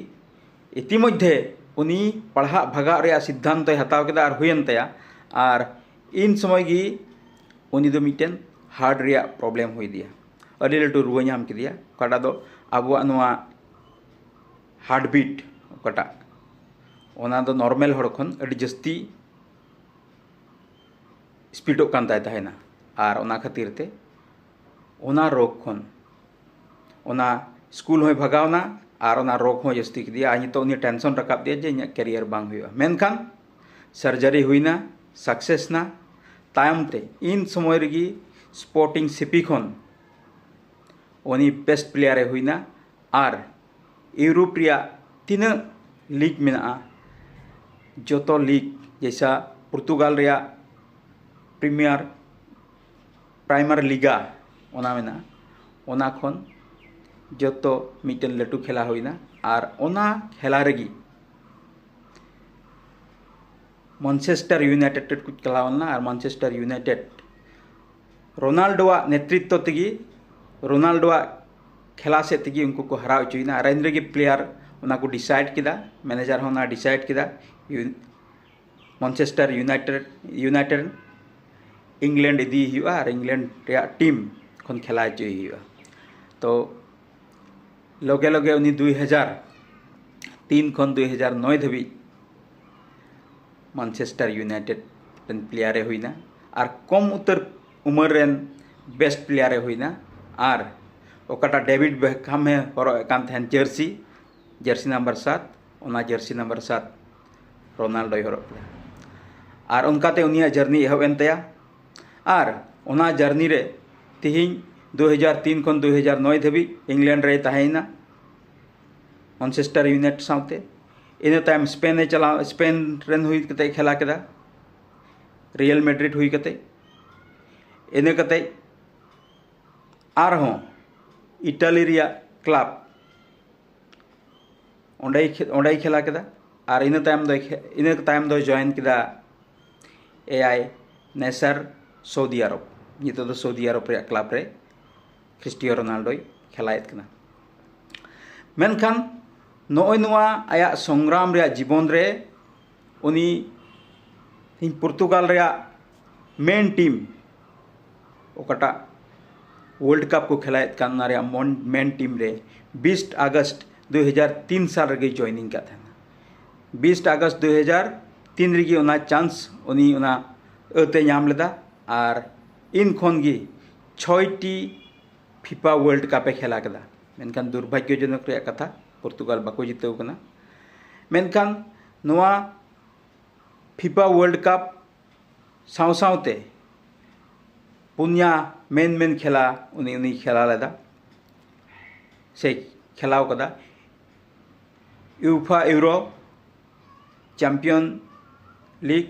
ᱤᱛᱤᱢᱚᱫᱽᱫᱷᱮ ᱩᱱᱤ ᱯᱟᱲᱦᱟᱜ ᱵᱷᱟᱜᱟᱜ ᱨᱮᱭᱟᱜ ᱥᱤᱫᱽᱫᱷᱟᱱᱛᱚᱭ ᱦᱟᱛᱟᱣ ᱠᱮᱫᱟ ᱟᱨ ᱦᱩᱭᱮᱱ ᱛᱟᱭᱟ᱾ ᱟᱨ ᱤᱱ ᱥᱚᱢᱚᱭ ᱜᱮ ᱩᱱᱤ ᱫᱚ ᱢᱤᱫᱴᱮᱱ ᱦᱟᱨᱴ ᱨᱮᱭᱟᱜ ᱯᱨᱚᱵᱞᱮᱢ ᱦᱩᱭ ᱟᱫᱮᱭᱟ, ᱟᱹᱰᱤ ᱞᱟᱹᱴᱩ ᱨᱩᱣᱟᱹ ᱧᱟᱢ ᱠᱮᱫᱮᱭᱟ, ᱚᱠᱟᱴᱟᱜ ᱫᱚ ᱟᱵᱚᱣᱟᱜ ᱱᱚᱣᱟ ᱦᱟᱨᱴᱵᱤᱴ ᱚᱠᱟᱴᱟᱜ, ᱚᱱᱟ ᱫᱚ ᱱᱚᱨᱢᱟᱞ ᱦᱚᱲ ᱠᱷᱚᱱ ᱟᱹᱰᱤ ᱡᱟᱹᱥᱛᱤ ᱥᱯᱤᱰᱚᱜ ᱠᱟᱱ ᱛᱟᱭ ᱛᱟᱦᱮᱱᱟ᱾ ᱟᱨ ᱚᱱᱟ ᱠᱷᱟᱹᱛᱤᱨ ᱛᱮ ᱚᱱᱟ ᱨᱳᱜᱽ ᱠᱷᱚᱱ, ᱚᱱᱟ ᱥᱠᱩᱞ ᱦᱚᱸᱭ ᱵᱷᱟᱜᱟᱣᱱᱟ ᱟᱨ ᱚᱱᱟ ᱨᱳᱜᱽ ᱦᱚᱸ ᱡᱟᱹᱥᱛᱤ ᱠᱮᱫᱮᱭᱟ᱾ ᱟᱨ ᱱᱤᱛᱚᱜ ᱩᱱᱤ ᱴᱮᱱᱥᱚᱱ ᱨᱟᱠᱟᱵ ᱫᱮᱭᱟ ᱡᱮ ᱤᱧᱟᱹᱜ ᱠᱮᱨᱤᱭᱟᱨ ᱵᱟᱝ ᱦᱩᱭᱩᱜᱼᱟ᱾ ᱢᱮᱱᱠᱷᱟᱱ ᱥᱟᱨᱡᱟᱨᱤ ᱦᱩᱭᱱᱟ, ᱥᱟᱠᱥᱮᱥ ᱱᱟ᱾ ᱛᱟᱭᱚᱢ ᱛᱮ ᱤᱱ ᱥᱚᱢᱚᱭ ᱨᱮᱜᱮ ᱥᱯᱳᱨᱴᱤᱝ ᱥᱤᱯᱤ ᱠᱷᱚᱱ ᱩᱱᱤ ᱵᱮᱥᱴ ᱯᱞᱮᱭᱟᱨᱮ ᱦᱩᱭᱱᱟ᱾ ᱟᱨ ᱤᱭᱩᱨᱳᱯ ᱨᱮᱭᱟᱜ ᱛᱤᱱᱟᱹᱜ ᱞᱤᱜᱽ ᱢᱮᱱᱟᱜᱼᱟ, ᱡᱚᱛᱚ ᱞᱤᱜᱽ, ᱡᱮᱭᱥᱟ ᱯᱚᱨᱛᱩᱜᱟᱞ ᱨᱮᱭᱟᱜ ᱯᱨᱤᱢᱤᱭᱟᱨ, ᱯᱨᱟᱭᱢᱟᱨ ᱞᱤᱜᱟ ᱚᱱᱟ ᱢᱮᱱᱟᱜᱼᱟ, ᱚᱱᱟ ᱠᱷᱚᱱ ᱡᱚᱛᱚ ᱢᱤᱫᱴᱮᱱ ᱞᱟᱹᱴᱩ ᱠᱷᱮᱞᱟ ᱦᱩᱭᱱᱟ᱾ ᱟᱨ ᱚᱱᱟ ᱠᱷᱮᱞᱟ ᱨᱮᱜᱮ ᱢᱟᱱᱪᱮᱥᱴᱟᱨ ᱤᱭᱩᱱᱟᱭᱴᱮᱰ ᱠᱚ ᱪᱟᱞᱟᱣ ᱞᱮᱱᱟ᱾ ᱟᱨ ᱢᱟᱱᱪᱮᱥᱴᱟᱨ ᱤᱭᱩᱱᱟᱭᱴᱮᱰ ᱨᱳᱱᱟᱞᱰᱳᱣᱟᱜ ᱱᱮᱛᱨᱤᱛᱛᱚ ᱛᱮᱜᱮ, ᱨᱳᱱᱟᱞᱰᱳᱣᱟᱜ ᱠᱷᱮᱞᱟ ᱥᱮᱫ ᱛᱮᱜᱮ ᱩᱱᱠᱩ ᱠᱚ ᱦᱟᱨᱟᱣ ᱦᱚᱪᱚᱭᱮᱱᱟ᱾ ᱟᱨ ᱮᱱ ᱨᱮᱜᱮ ᱯᱞᱮᱭᱟᱨ ᱚᱱᱟ ᱠᱚ ᱰᱤᱥᱟᱭᱤᱰ ᱠᱮᱫᱟ, ᱢᱮᱱᱮᱡᱟᱨ ᱦᱚᱸ ᱚᱱᱟ ᱰᱤᱥᱟᱭᱤᱰ ᱠᱮᱫᱟ᱾ ᱤᱭᱩ- ᱢᱟᱱᱪᱮᱥᱴᱟᱨ ᱤᱭᱩᱱᱟᱭᱴᱮᱰ, ᱤᱭᱩᱱᱟᱭᱴᱮᱰ ᱤᱝᱞᱮᱱᱰ ᱤᱫᱤᱭᱮ ᱦᱩᱭᱩᱜᱼᱟ ᱟᱨ ᱤᱝᱞᱮᱱᱰ ᱨᱮᱭᱟᱜ ᱴᱤᱢ ᱠᱷᱚᱱ ᱠᱷᱮᱞᱟ ᱦᱚᱪᱚᱭᱮ ᱦᱩᱭᱩᱜᱼᱟ᱾ ᱛᱚ ᱞᱚᱜᱮ ᱞᱚᱜᱮ ᱩᱱᱤ ᱫᱩᱭ ᱦᱟᱡᱟᱨ ᱛᱤᱱ ᱠᱷᱚᱱ ᱫᱩᱭ ᱦᱟᱡᱟᱨ ᱱᱚᱭ ᱫᱷᱟᱹᱵᱤᱡ ᱢᱟᱱᱪᱮᱥᱴᱟᱨ ᱤᱭᱩᱱᱟᱭᱴᱮᱰ ᱨᱮᱱ ᱯᱞᱮᱭᱟᱨᱮ ᱦᱩᱭᱱᱟ᱾ ᱟᱨ ᱠᱚᱢ ᱩᱛᱟᱹᱨ ᱩᱢᱮᱨ ᱨᱮᱱ ᱵᱮᱥᱴ ᱯᱞᱮᱭᱟᱨᱮ ᱦᱩᱭᱱᱟ᱾ ᱟᱨ ᱚᱠᱟᱴᱟᱜ ᱰᱮᱵᱷᱤᱰ ᱵᱮᱠᱦᱟᱢᱮ ᱦᱚᱨᱚᱜ ᱮᱫ ᱠᱟᱱ ᱛᱟᱦᱮᱱ ᱡᱟᱹᱨᱥᱤ, ᱡᱟᱹᱨᱥᱤ ᱱᱟᱢᱵᱟᱨ ᱥᱟᱛ, ᱚᱱᱟ ᱡᱟᱹᱨᱥᱤ ᱱᱟᱢᱵᱟᱨ ᱥᱟᱛ ᱨᱳᱱᱟᱞᱰᱳᱭ ᱦᱚᱨᱚᱜ ᱠᱮᱫᱟ᱾ ᱟᱨ ᱚᱱᱠᱟᱛᱮ ᱩᱱᱤᱭᱟᱜ ᱡᱟᱹᱨᱱᱤ ᱮᱦᱚᱵ ᱮᱱ ᱛᱟᱭᱟ᱾ ᱟᱨ ᱚᱱᱟ ᱡᱟᱹᱨᱱᱤ ᱨᱮ ᱛᱮᱦᱮᱧ ᱫᱩ ᱦᱟᱡᱟᱨ ᱛᱤᱱ ᱠᱷᱚᱱ ᱫᱩ ᱦᱟᱡᱟᱨ ᱱᱚᱭ ᱫᱷᱟᱹᱵᱤᱡ ᱤᱝᱞᱮᱱᱰ ᱨᱮᱭ ᱛᱟᱦᱮᱸᱭᱮᱱᱟ, ᱢᱟᱱᱪᱮᱥᱴᱟᱨ ᱤᱭᱩᱱᱟᱭᱴᱮᱰ ᱥᱟᱶᱛᱮ᱾ ᱤᱱᱟᱹ ᱛᱟᱭᱚᱢ ᱥᱯᱮᱱ ᱮ ᱪᱟᱞᱟᱣ, ᱥᱯᱮᱱ ᱨᱮᱱ ᱦᱩᱭ ᱠᱟᱛᱮ ᱠᱷᱮᱞᱟ ᱠᱮᱫᱟ, ᱨᱤᱭᱟᱞ ᱢᱮᱰᱨᱤᱰ ᱦᱩᱭ ᱠᱟᱛᱮ᱾ ᱤᱱᱟᱹ ᱠᱟᱛᱮ ᱟᱨᱦᱚᱸ ᱤᱴᱟᱞᱤ ᱨᱮᱭᱟᱜ ᱠᱞᱟᱵᱽ, ᱚᱸᱰᱮᱭ ᱠᱷᱮ- ᱚᱸᱰᱮᱭ ᱠᱷᱮᱞᱟ ᱠᱮᱫᱟ᱾ ᱟᱨ ᱤᱱᱟᱹ ᱛᱟᱭᱚᱢ ᱫᱚᱭ ᱠᱷᱮ- ᱤᱱᱟᱹ ᱛᱟᱭᱚᱢ ᱫᱚᱭ ᱡᱚᱭᱮᱱ ᱠᱮᱫᱟ ᱮᱭᱟᱭ ᱱᱮᱥᱟᱨ, ᱥᱳᱫᱤ ᱟᱨᱚᱵ᱾ ᱱᱤᱛᱚᱜ ᱫᱚ ᱥᱳᱫᱤ ᱟᱨᱚᱵ ᱨᱮᱭᱟᱜ ᱠᱞᱟᱵᱽ ᱨᱮ ᱠᱷᱨᱤᱥᱴᱤᱭᱳ ᱨᱳᱱᱟᱞᱰᱳᱭ ᱠᱷᱮᱞᱟᱭᱮᱫ ᱠᱟᱱᱟ᱾ ᱢᱮᱱᱠᱷᱟᱱ ᱱᱚᱜᱼᱚᱭ ᱱᱚᱣᱟ ᱟᱭᱟᱜ ᱥᱚᱝᱜᱨᱟᱢ ᱨᱮᱭᱟᱜ ᱡᱤᱵᱚᱱ ᱨᱮ ᱩᱱᱤ ᱛᱮᱦᱮᱧ ᱯᱚᱨᱛᱩᱜᱟᱞ ᱨᱮᱭᱟᱜ ᱢᱮᱱ ᱴᱤᱢ, ᱚᱠᱟᱴᱟᱜ ᱣᱟᱨᱞᱰ ᱠᱟᱯ ᱠᱚ ᱠᱷᱮᱞᱟᱭᱮᱫ ᱠᱟᱱ, ᱚᱱᱟ ᱨᱮᱭᱟᱜ ᱢᱚᱱ- ᱢᱮᱱ ᱴᱤᱢ ᱨᱮ ᱵᱤᱥ ᱟᱜᱚᱥᱴ ᱫᱩ ᱦᱟᱡᱟᱨ ᱛᱤᱱ ᱥᱟᱞ ᱨᱮᱜᱮ ᱡᱚᱭᱮᱱᱤᱝ ᱠᱟᱫ ᱛᱟᱦᱮᱱᱟ᱾ ᱵᱤᱥ ᱟᱜᱚᱥᱴ ᱫᱩ ᱦᱟᱡᱟᱨ ᱛᱤᱱ ᱨᱮᱜᱮ ᱚᱱᱟ ᱪᱟᱱᱥ, ᱩᱱᱤ ᱚᱱᱟ ᱟᱹᱛᱮ ᱧᱟᱢ ᱞᱮᱫᱟ᱾ ᱟᱨ ᱤᱱ ᱠᱷᱚᱱ ᱜᱮ ᱪᱷᱚᱭᱴᱤ ᱯᱷᱤᱯᱟ ᱣᱟᱨᱞᱰ ᱠᱟᱯ ᱮ ᱠᱷᱮᱞᱟ ᱠᱮᱫᱟ᱾ ᱢᱮᱱᱠᱷᱟᱱ ᱫᱩᱨᱵᱷᱟᱜᱽᱭᱚᱡᱚᱱᱚᱠ ᱨᱮᱭᱟᱜ ᱠᱟᱛᱷᱟ, ᱯᱚᱨᱛᱩᱜᱟᱞ ᱵᱟᱠᱚ ᱡᱤᱛᱟᱹᱣ ᱠᱟᱱᱟ᱾ ᱢᱮᱱᱠᱷᱟᱱ ᱱᱚᱣᱟ ᱯᱷᱤᱯᱟ ᱣᱟᱨᱞᱰ ᱠᱟᱯ ᱥᱟᱶ ᱥᱟᱶᱛᱮ ᱯᱩᱱᱭᱟ ᱢᱮᱱ ᱢᱮᱱ ᱠᱷᱮᱞᱟ ᱩᱱᱤ, ᱩᱱᱤᱭ ᱠᱷᱮᱞᱟ ᱞᱮᱫᱟ᱾ ᱥᱮ ᱠᱷᱮᱞᱟᱣ ᱠᱟᱫᱟ, ᱭᱩᱯᱷᱟ ᱤᱭᱩᱨᱳ ᱪᱟᱢᱯᱤᱭᱚᱱ ᱞᱤᱜᱽ,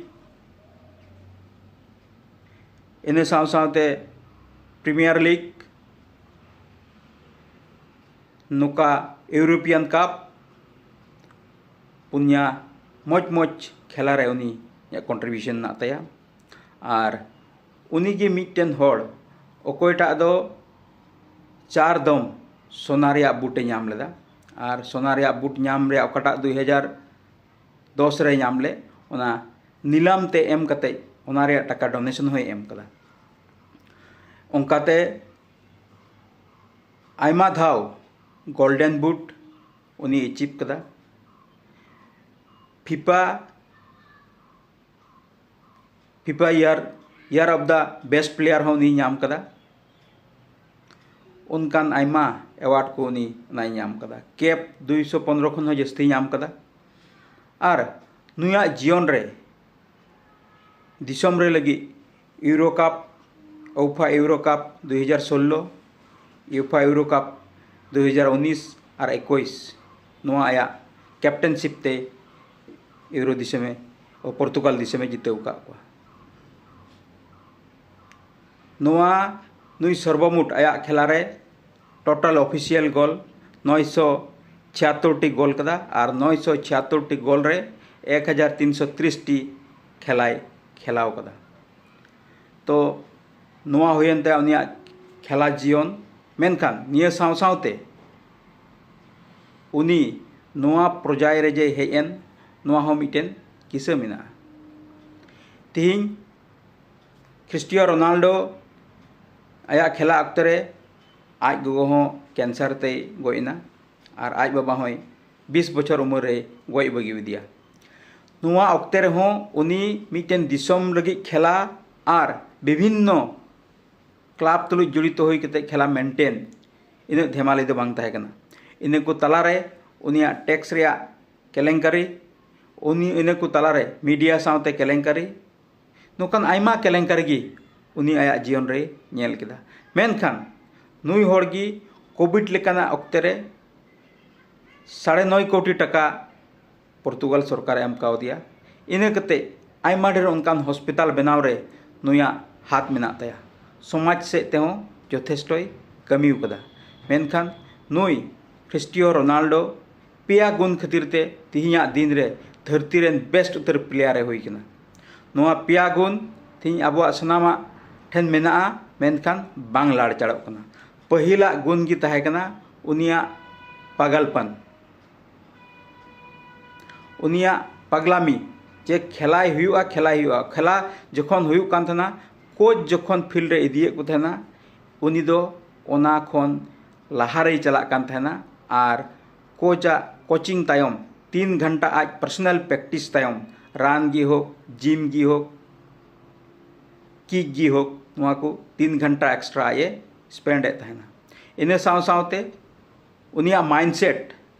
ᱤᱱᱟᱹ ᱥᱟᱶ ᱥᱟᱶᱛᱮ ᱯᱨᱤᱢᱤᱭᱟᱨ ᱞᱤᱜᱽ, ᱱᱚᱝᱠᱟ ᱤᱭᱩᱨᱳᱯᱤᱭᱟᱱ ᱠᱟᱯ, ᱯᱩᱱᱭᱟ ᱢᱚᱡᱽ ᱢᱚᱡᱽ ᱠᱷᱮᱞᱟ ᱨᱮ ᱩᱱᱤᱭᱟᱜ ᱠᱚᱱᱴᱨᱤᱵᱤᱭᱩᱥᱚᱱ ᱢᱮᱱᱟᱜ ᱛᱟᱭᱟ᱾ ᱟᱨ ᱩᱱᱤ ᱜᱮ ᱢᱤᱫᱴᱮᱱ ᱦᱚᱲ ᱚᱠᱚᱭᱴᱟᱜ ᱫᱚ ᱪᱟᱨ ᱫᱚᱢ ᱥᱚᱱᱟ ᱨᱮᱭᱟᱜ ᱵᱩᱴ ᱮ ᱧᱟᱢ ᱞᱮᱫᱟ᱾ ᱟᱨ ᱥᱚᱱᱟ ᱨᱮᱭᱟᱜ ᱵᱩᱴ ᱧᱟᱢ ᱨᱮᱭᱟᱜ ᱚᱠᱟᱴᱟᱜ ᱫᱩᱭ ᱦᱟᱡᱟᱨ ᱫᱚᱥ ᱨᱮ ᱧᱟᱢ ᱞᱮᱫ, ᱚᱱᱟ ᱱᱤᱞᱟᱢ ᱛᱮ ᱮᱢ ᱠᱟᱛᱮ ᱚᱱᱟ ᱨᱮᱭᱟᱜ ᱴᱟᱠᱟ ᱰᱳᱱᱮᱥᱚᱱ ᱦᱚᱸᱭ ᱮᱢ ᱠᱟᱫᱟ᱾ ᱚᱱᱠᱟᱛᱮ ᱟᱭᱢᱟ ᱫᱷᱟᱣ ᱜᱳᱞᱰᱮᱱ ᱵᱩᱴ ᱩᱱᱤ ᱮᱪᱤᱵᱷ ᱠᱟᱫᱟ᱾ FIFA FIFA year year of the best player ᱦᱚᱸ ᱩᱱᱤᱭ ᱧᱟᱢ ᱠᱟᱫᱟ᱾ ᱚᱱᱠᱟᱱ ᱟᱭᱢᱟ ᱮᱣᱟᱨᱰ ᱠᱚ ᱩᱱᱤ ᱚᱱᱟᱭ ᱧᱟᱢ ᱠᱟᱫᱟ᱾ ᱠᱮᱯ ᱫᱩᱭᱥᱚ ᱯᱚᱱᱨᱚ ᱠᱷᱚᱱ ᱦᱚᱸ ᱡᱟᱹᱥᱛᱤᱭ ᱧᱟᱢ ᱠᱟᱫᱟ᱾ ᱟᱨ ᱱᱩᱭᱟᱜ ᱡᱤᱭᱚᱱ ᱨᱮ ᱫᱤᱥᱚᱢ ᱨᱮ ᱞᱟᱹᱜᱤᱫ ᱤᱭᱩᱨᱳ ᱠᱟᱯ, ᱩᱯᱷᱟ ᱤᱭᱩᱨᱳ ᱠᱟᱯ ᱫᱩᱭ ᱦᱟᱡᱟᱨ ᱥᱳᱞᱞᱳ, ᱩᱯᱷᱟ ᱤᱭᱩᱨᱳ ᱠᱟᱯ ᱫᱩᱭ ᱦᱟᱡᱟᱨ ᱩᱱᱤᱥ ᱟᱨ ᱮᱠᱩᱥ, ᱱᱚᱣᱟ ᱟᱭᱟᱜ ᱠᱮᱯᱴᱮᱱᱥᱤᱯ ᱛᱮ ᱤᱭᱩᱨᱳ ᱫᱤᱥᱚᱢᱮ, ᱯᱚᱨᱛᱩᱜᱟᱞ ᱫᱤᱥᱚᱢᱮ ᱡᱤᱛᱟᱹᱣ ᱟᱠᱟᱫ ᱠᱚᱣᱟ᱾ ᱱᱚᱣᱟ ᱱᱩᱭ ᱥᱚᱨᱵᱚᱢᱳᱴ ᱟᱭᱟᱜ ᱠᱷᱮᱞᱟ ᱨᱮ ᱴᱳᱴᱟᱞ ᱚᱯᱷᱤᱥᱤᱭᱟᱞ ᱜᱳᱞ ᱱᱚᱭᱥᱚ ᱪᱷᱤᱭᱟᱛᱛᱳᱨ ᱴᱤ ᱜᱳᱞ ᱠᱟᱫᱟ ᱟᱨ ᱱᱚᱭᱥᱚ ᱪᱷᱤᱭᱟᱛᱛᱳᱨ ᱴᱤ ᱜᱳᱞ ᱨᱮ ᱮᱠ ᱦᱟᱡᱟᱨ ᱛᱤᱱᱥᱚ ᱛᱤᱨᱤᱥ ᱴᱤ ᱠᱷᱮᱞᱟᱭ ᱠᱷᱮᱞᱟᱣ ᱠᱟᱫᱟ᱾ ᱛᱚ ᱱᱚᱣᱟ ᱦᱩᱭᱮᱱ ᱛᱟᱭᱟ ᱩᱱᱤᱭᱟᱜ ᱠᱷᱮᱞᱟ ᱡᱤᱭᱚᱱ᱾ ᱢᱮᱱᱠᱷᱟᱱ ᱱᱤᱭᱟᱹ ᱥᱟᱶ ᱥᱟᱶᱛᱮ ᱩᱱᱤ ᱱᱚᱣᱟ ᱯᱚᱨᱡᱟᱭ ᱨᱮ ᱡᱮ ᱦᱮᱡ ᱮᱱ, ᱱᱚᱣᱟ ᱦᱚᱸ ᱢᱤᱫᱴᱮᱱ ᱠᱤᱥᱟᱹ ᱢᱮᱱᱟᱜᱼᱟ᱾ ᱛᱤᱦᱤᱧ ᱠᱷᱨᱤᱥᱴᱤᱭᱟᱱᱳ ᱨᱳᱱᱟᱞᱰᱳ ᱟᱭᱟᱜ ᱠᱷᱮᱞᱟ ᱚᱠᱛᱮ ᱨᱮ ᱟᱡ ᱜᱚᱜᱚ ᱦᱚᱸ ᱠᱮᱱᱥᱟᱨ ᱛᱮᱭ ᱜᱚᱡ ᱮᱱᱟ ᱟᱨ ᱟᱡ ᱵᱟᱵᱟ ᱦᱚᱸᱭ ᱵᱤᱥ ᱵᱚᱪᱷᱚᱨ ᱩᱢᱮᱨ ᱨᱮᱭ ᱜᱚᱡ ᱵᱟᱹᱜᱤ ᱟᱫᱮᱭᱟ᱾ ᱱᱚᱣᱟ ᱚᱠᱛᱮ ᱨᱮᱦᱚᱸ ᱩᱱᱤ ᱢᱤᱫᱴᱮᱱ ᱫᱤᱥᱚᱢ ᱞᱟᱹᱜᱤᱫ ᱠᱷᱮᱞᱟ ᱟᱨ ᱵᱤᱵᱷᱤᱱᱱᱚ ᱠᱞᱟᱵᱽ ᱛᱩᱞᱩᱡ ᱡᱚᱲᱤᱛᱚ ᱦᱩᱭ ᱠᱟᱛᱮ ᱠᱷᱮᱞᱟ ᱢᱮᱱᱴᱮᱱ ᱤᱱᱟᱹᱜ ᱫᱷᱮᱢᱟᱞᱤ ᱫᱚ ᱵᱟᱝ ᱛᱟᱦᱮᱸ ᱠᱟᱱᱟ᱾ ᱤᱱᱟᱹ ᱠᱚ ᱛᱟᱞᱟᱨᱮ ᱩᱱᱤᱭᱟᱜ ᱴᱮᱠᱥ ᱨᱮᱭᱟᱜ ᱠᱮᱞᱮᱝᱠᱟᱨᱤ, ᱩᱱᱤ ᱤᱱᱟᱹ ᱠᱚ ᱛᱟᱞᱟᱨᱮ ᱢᱤᱰᱤᱭᱟ ᱥᱟᱶᱛᱮ ᱠᱮᱞᱮᱝᱠᱟᱨᱤ, ᱱᱚᱝᱠᱟᱱ ᱟᱭᱢᱟ ᱠᱮᱞᱮᱝᱠᱟᱨᱤ ᱜᱮ ᱩᱱᱤ ᱟᱭᱟᱜ ᱡᱤᱭᱚᱱ ᱨᱮᱭ ᱧᱮᱞ ᱠᱮᱫᱟ᱾ ᱢᱮᱱᱠᱷᱟᱱ ᱱᱩᱭ ᱦᱚᱲ ᱜᱮ ᱠᱳᱵᱷᱤᱰ ᱞᱮᱠᱟᱱᱟᱜ ᱚᱠᱛᱮ ᱨᱮ ᱥᱟᱲᱮ ᱱᱚᱭ ᱠᱳᱴᱤ ᱴᱟᱠᱟ ᱯᱚᱨᱛᱩᱜᱟᱞ ᱥᱚᱨᱠᱟᱨᱮ ᱮᱢ ᱠᱟᱣᱫᱮᱭᱟ᱾ ᱤᱱᱟᱹ ᱠᱟᱛᱮ ᱟᱭᱢᱟ ᱰᱷᱮᱨ ᱚᱱᱠᱟᱱ ᱦᱚᱥᱯᱤᱴᱟᱞ ᱵᱮᱱᱟᱣ ᱨᱮ ᱱᱩᱭᱟᱜ ᱦᱟᱛ ᱢᱮᱱᱟᱜ ᱛᱟᱭᱟ᱾ ᱥᱚᱢᱟᱡᱽ ᱥᱮᱫ ᱛᱮᱦᱚᱸ ᱡᱚᱛᱷᱮᱥᱴᱚᱭ ᱠᱟᱹᱢᱤ ᱟᱠᱟᱫᱟ᱾ ᱢᱮᱱᱠᱷᱟᱱ ᱱᱩᱭ ᱠᱷᱨᱤᱥᱴᱤᱭᱳ ᱨᱳᱱᱟᱞᱰᱳ ᱯᱮᱭᱟ ᱜᱩᱱ ᱠᱷᱟᱹᱛᱤᱨ ᱛᱮ ᱛᱮᱦᱮᱧᱟᱜ ᱫᱤᱱ ᱨᱮ ᱫᱷᱟᱹᱨᱛᱤ ᱨᱮᱱ ᱵᱮᱥᱴ ᱩᱛᱟᱹᱨ ᱯᱞᱮᱭᱟᱨ ᱮ ᱦᱩᱭ ᱠᱟᱱᱟ᱾ ᱱᱚᱣᱟ ᱯᱮᱭᱟ ᱜᱩᱱ ᱛᱮᱦᱮᱧ ᱟᱵᱚᱣᱟᱜ ᱥᱟᱱᱟᱢᱟᱜ ᱴᱷᱮᱱ ᱢᱮᱱᱟᱜᱼᱟ, ᱢᱮᱱᱠᱷᱟᱱ ᱵᱟᱝ ᱞᱟᱲᱪᱟᱲᱚᱜ ᱠᱟᱱᱟ᱾ ᱯᱟᱹᱦᱤᱞᱟᱜ ᱜᱩᱱ ᱜᱮ ᱛᱟᱦᱮᱸ ᱠᱟᱱᱟ ᱩᱱᱤᱭᱟᱜ ᱯᱟᱜᱟᱞᱯᱟᱱ, ᱩᱱᱤᱭᱟᱜ ᱯᱟᱜᱽᱞᱟᱢᱤ, ᱡᱮ ᱠᱷᱮᱞᱟᱭ ᱦᱩᱭᱩᱜᱼᱟ, ᱠᱷᱮᱞᱟᱭ ᱦᱩᱭᱩᱜᱼᱟ᱾ ᱠᱷᱮᱞᱟ ᱡᱚᱠᱷᱚᱱ ᱦᱩᱭᱩᱜ ᱠᱟᱱ ᱛᱟᱦᱮᱱᱟ, ᱠᱳᱪ ᱡᱚᱠᱷᱚᱱ ᱯᱷᱤᱞᱰ ᱨᱮ ᱤᱫᱤᱭᱮᱫ ᱠᱚ ᱛᱟᱦᱮᱱᱟ, ᱩᱱᱤ ᱫᱚ ᱚᱱᱟ ᱠᱷᱚᱱ ᱞᱟᱦᱟ ᱨᱮᱭ ᱪᱟᱞᱟᱜ ᱠᱟᱱ ᱛᱟᱦᱮᱱᱟ᱾ ᱟᱨ ᱠᱳᱪᱟᱜ ᱠᱳᱪᱤᱝ ᱛᱟᱭᱚᱢ ᱛᱤᱱ ᱜᱷᱚᱱᱴᱟ ᱟᱡ ᱯᱟᱨᱥᱚᱱᱟᱞ ᱯᱨᱮᱠᱴᱤᱥ ᱛᱟᱭᱚᱢ, ᱨᱟᱱ ᱜᱮ ᱦᱳᱠ, ᱡᱤᱢ ᱜᱮ ᱦᱳᱠ, ᱠᱤᱠ ᱜᱮ ᱦᱳᱠ, ᱱᱚᱣᱟ ᱠᱚ ᱛᱤᱱ ᱜᱷᱚᱱᱴᱟ ᱮᱠᱥᱴᱨᱟ ᱟᱡ ᱮ ᱥᱯᱮᱱᱰ ᱮᱫ ᱛᱟᱦᱮᱱᱟ᱾ ᱤᱱᱟᱹ ᱥᱟᱶ ᱥᱟᱶᱛᱮ ᱩᱱᱤᱭᱟᱜ ᱢᱟᱭᱤᱱᱰᱥᱮᱴ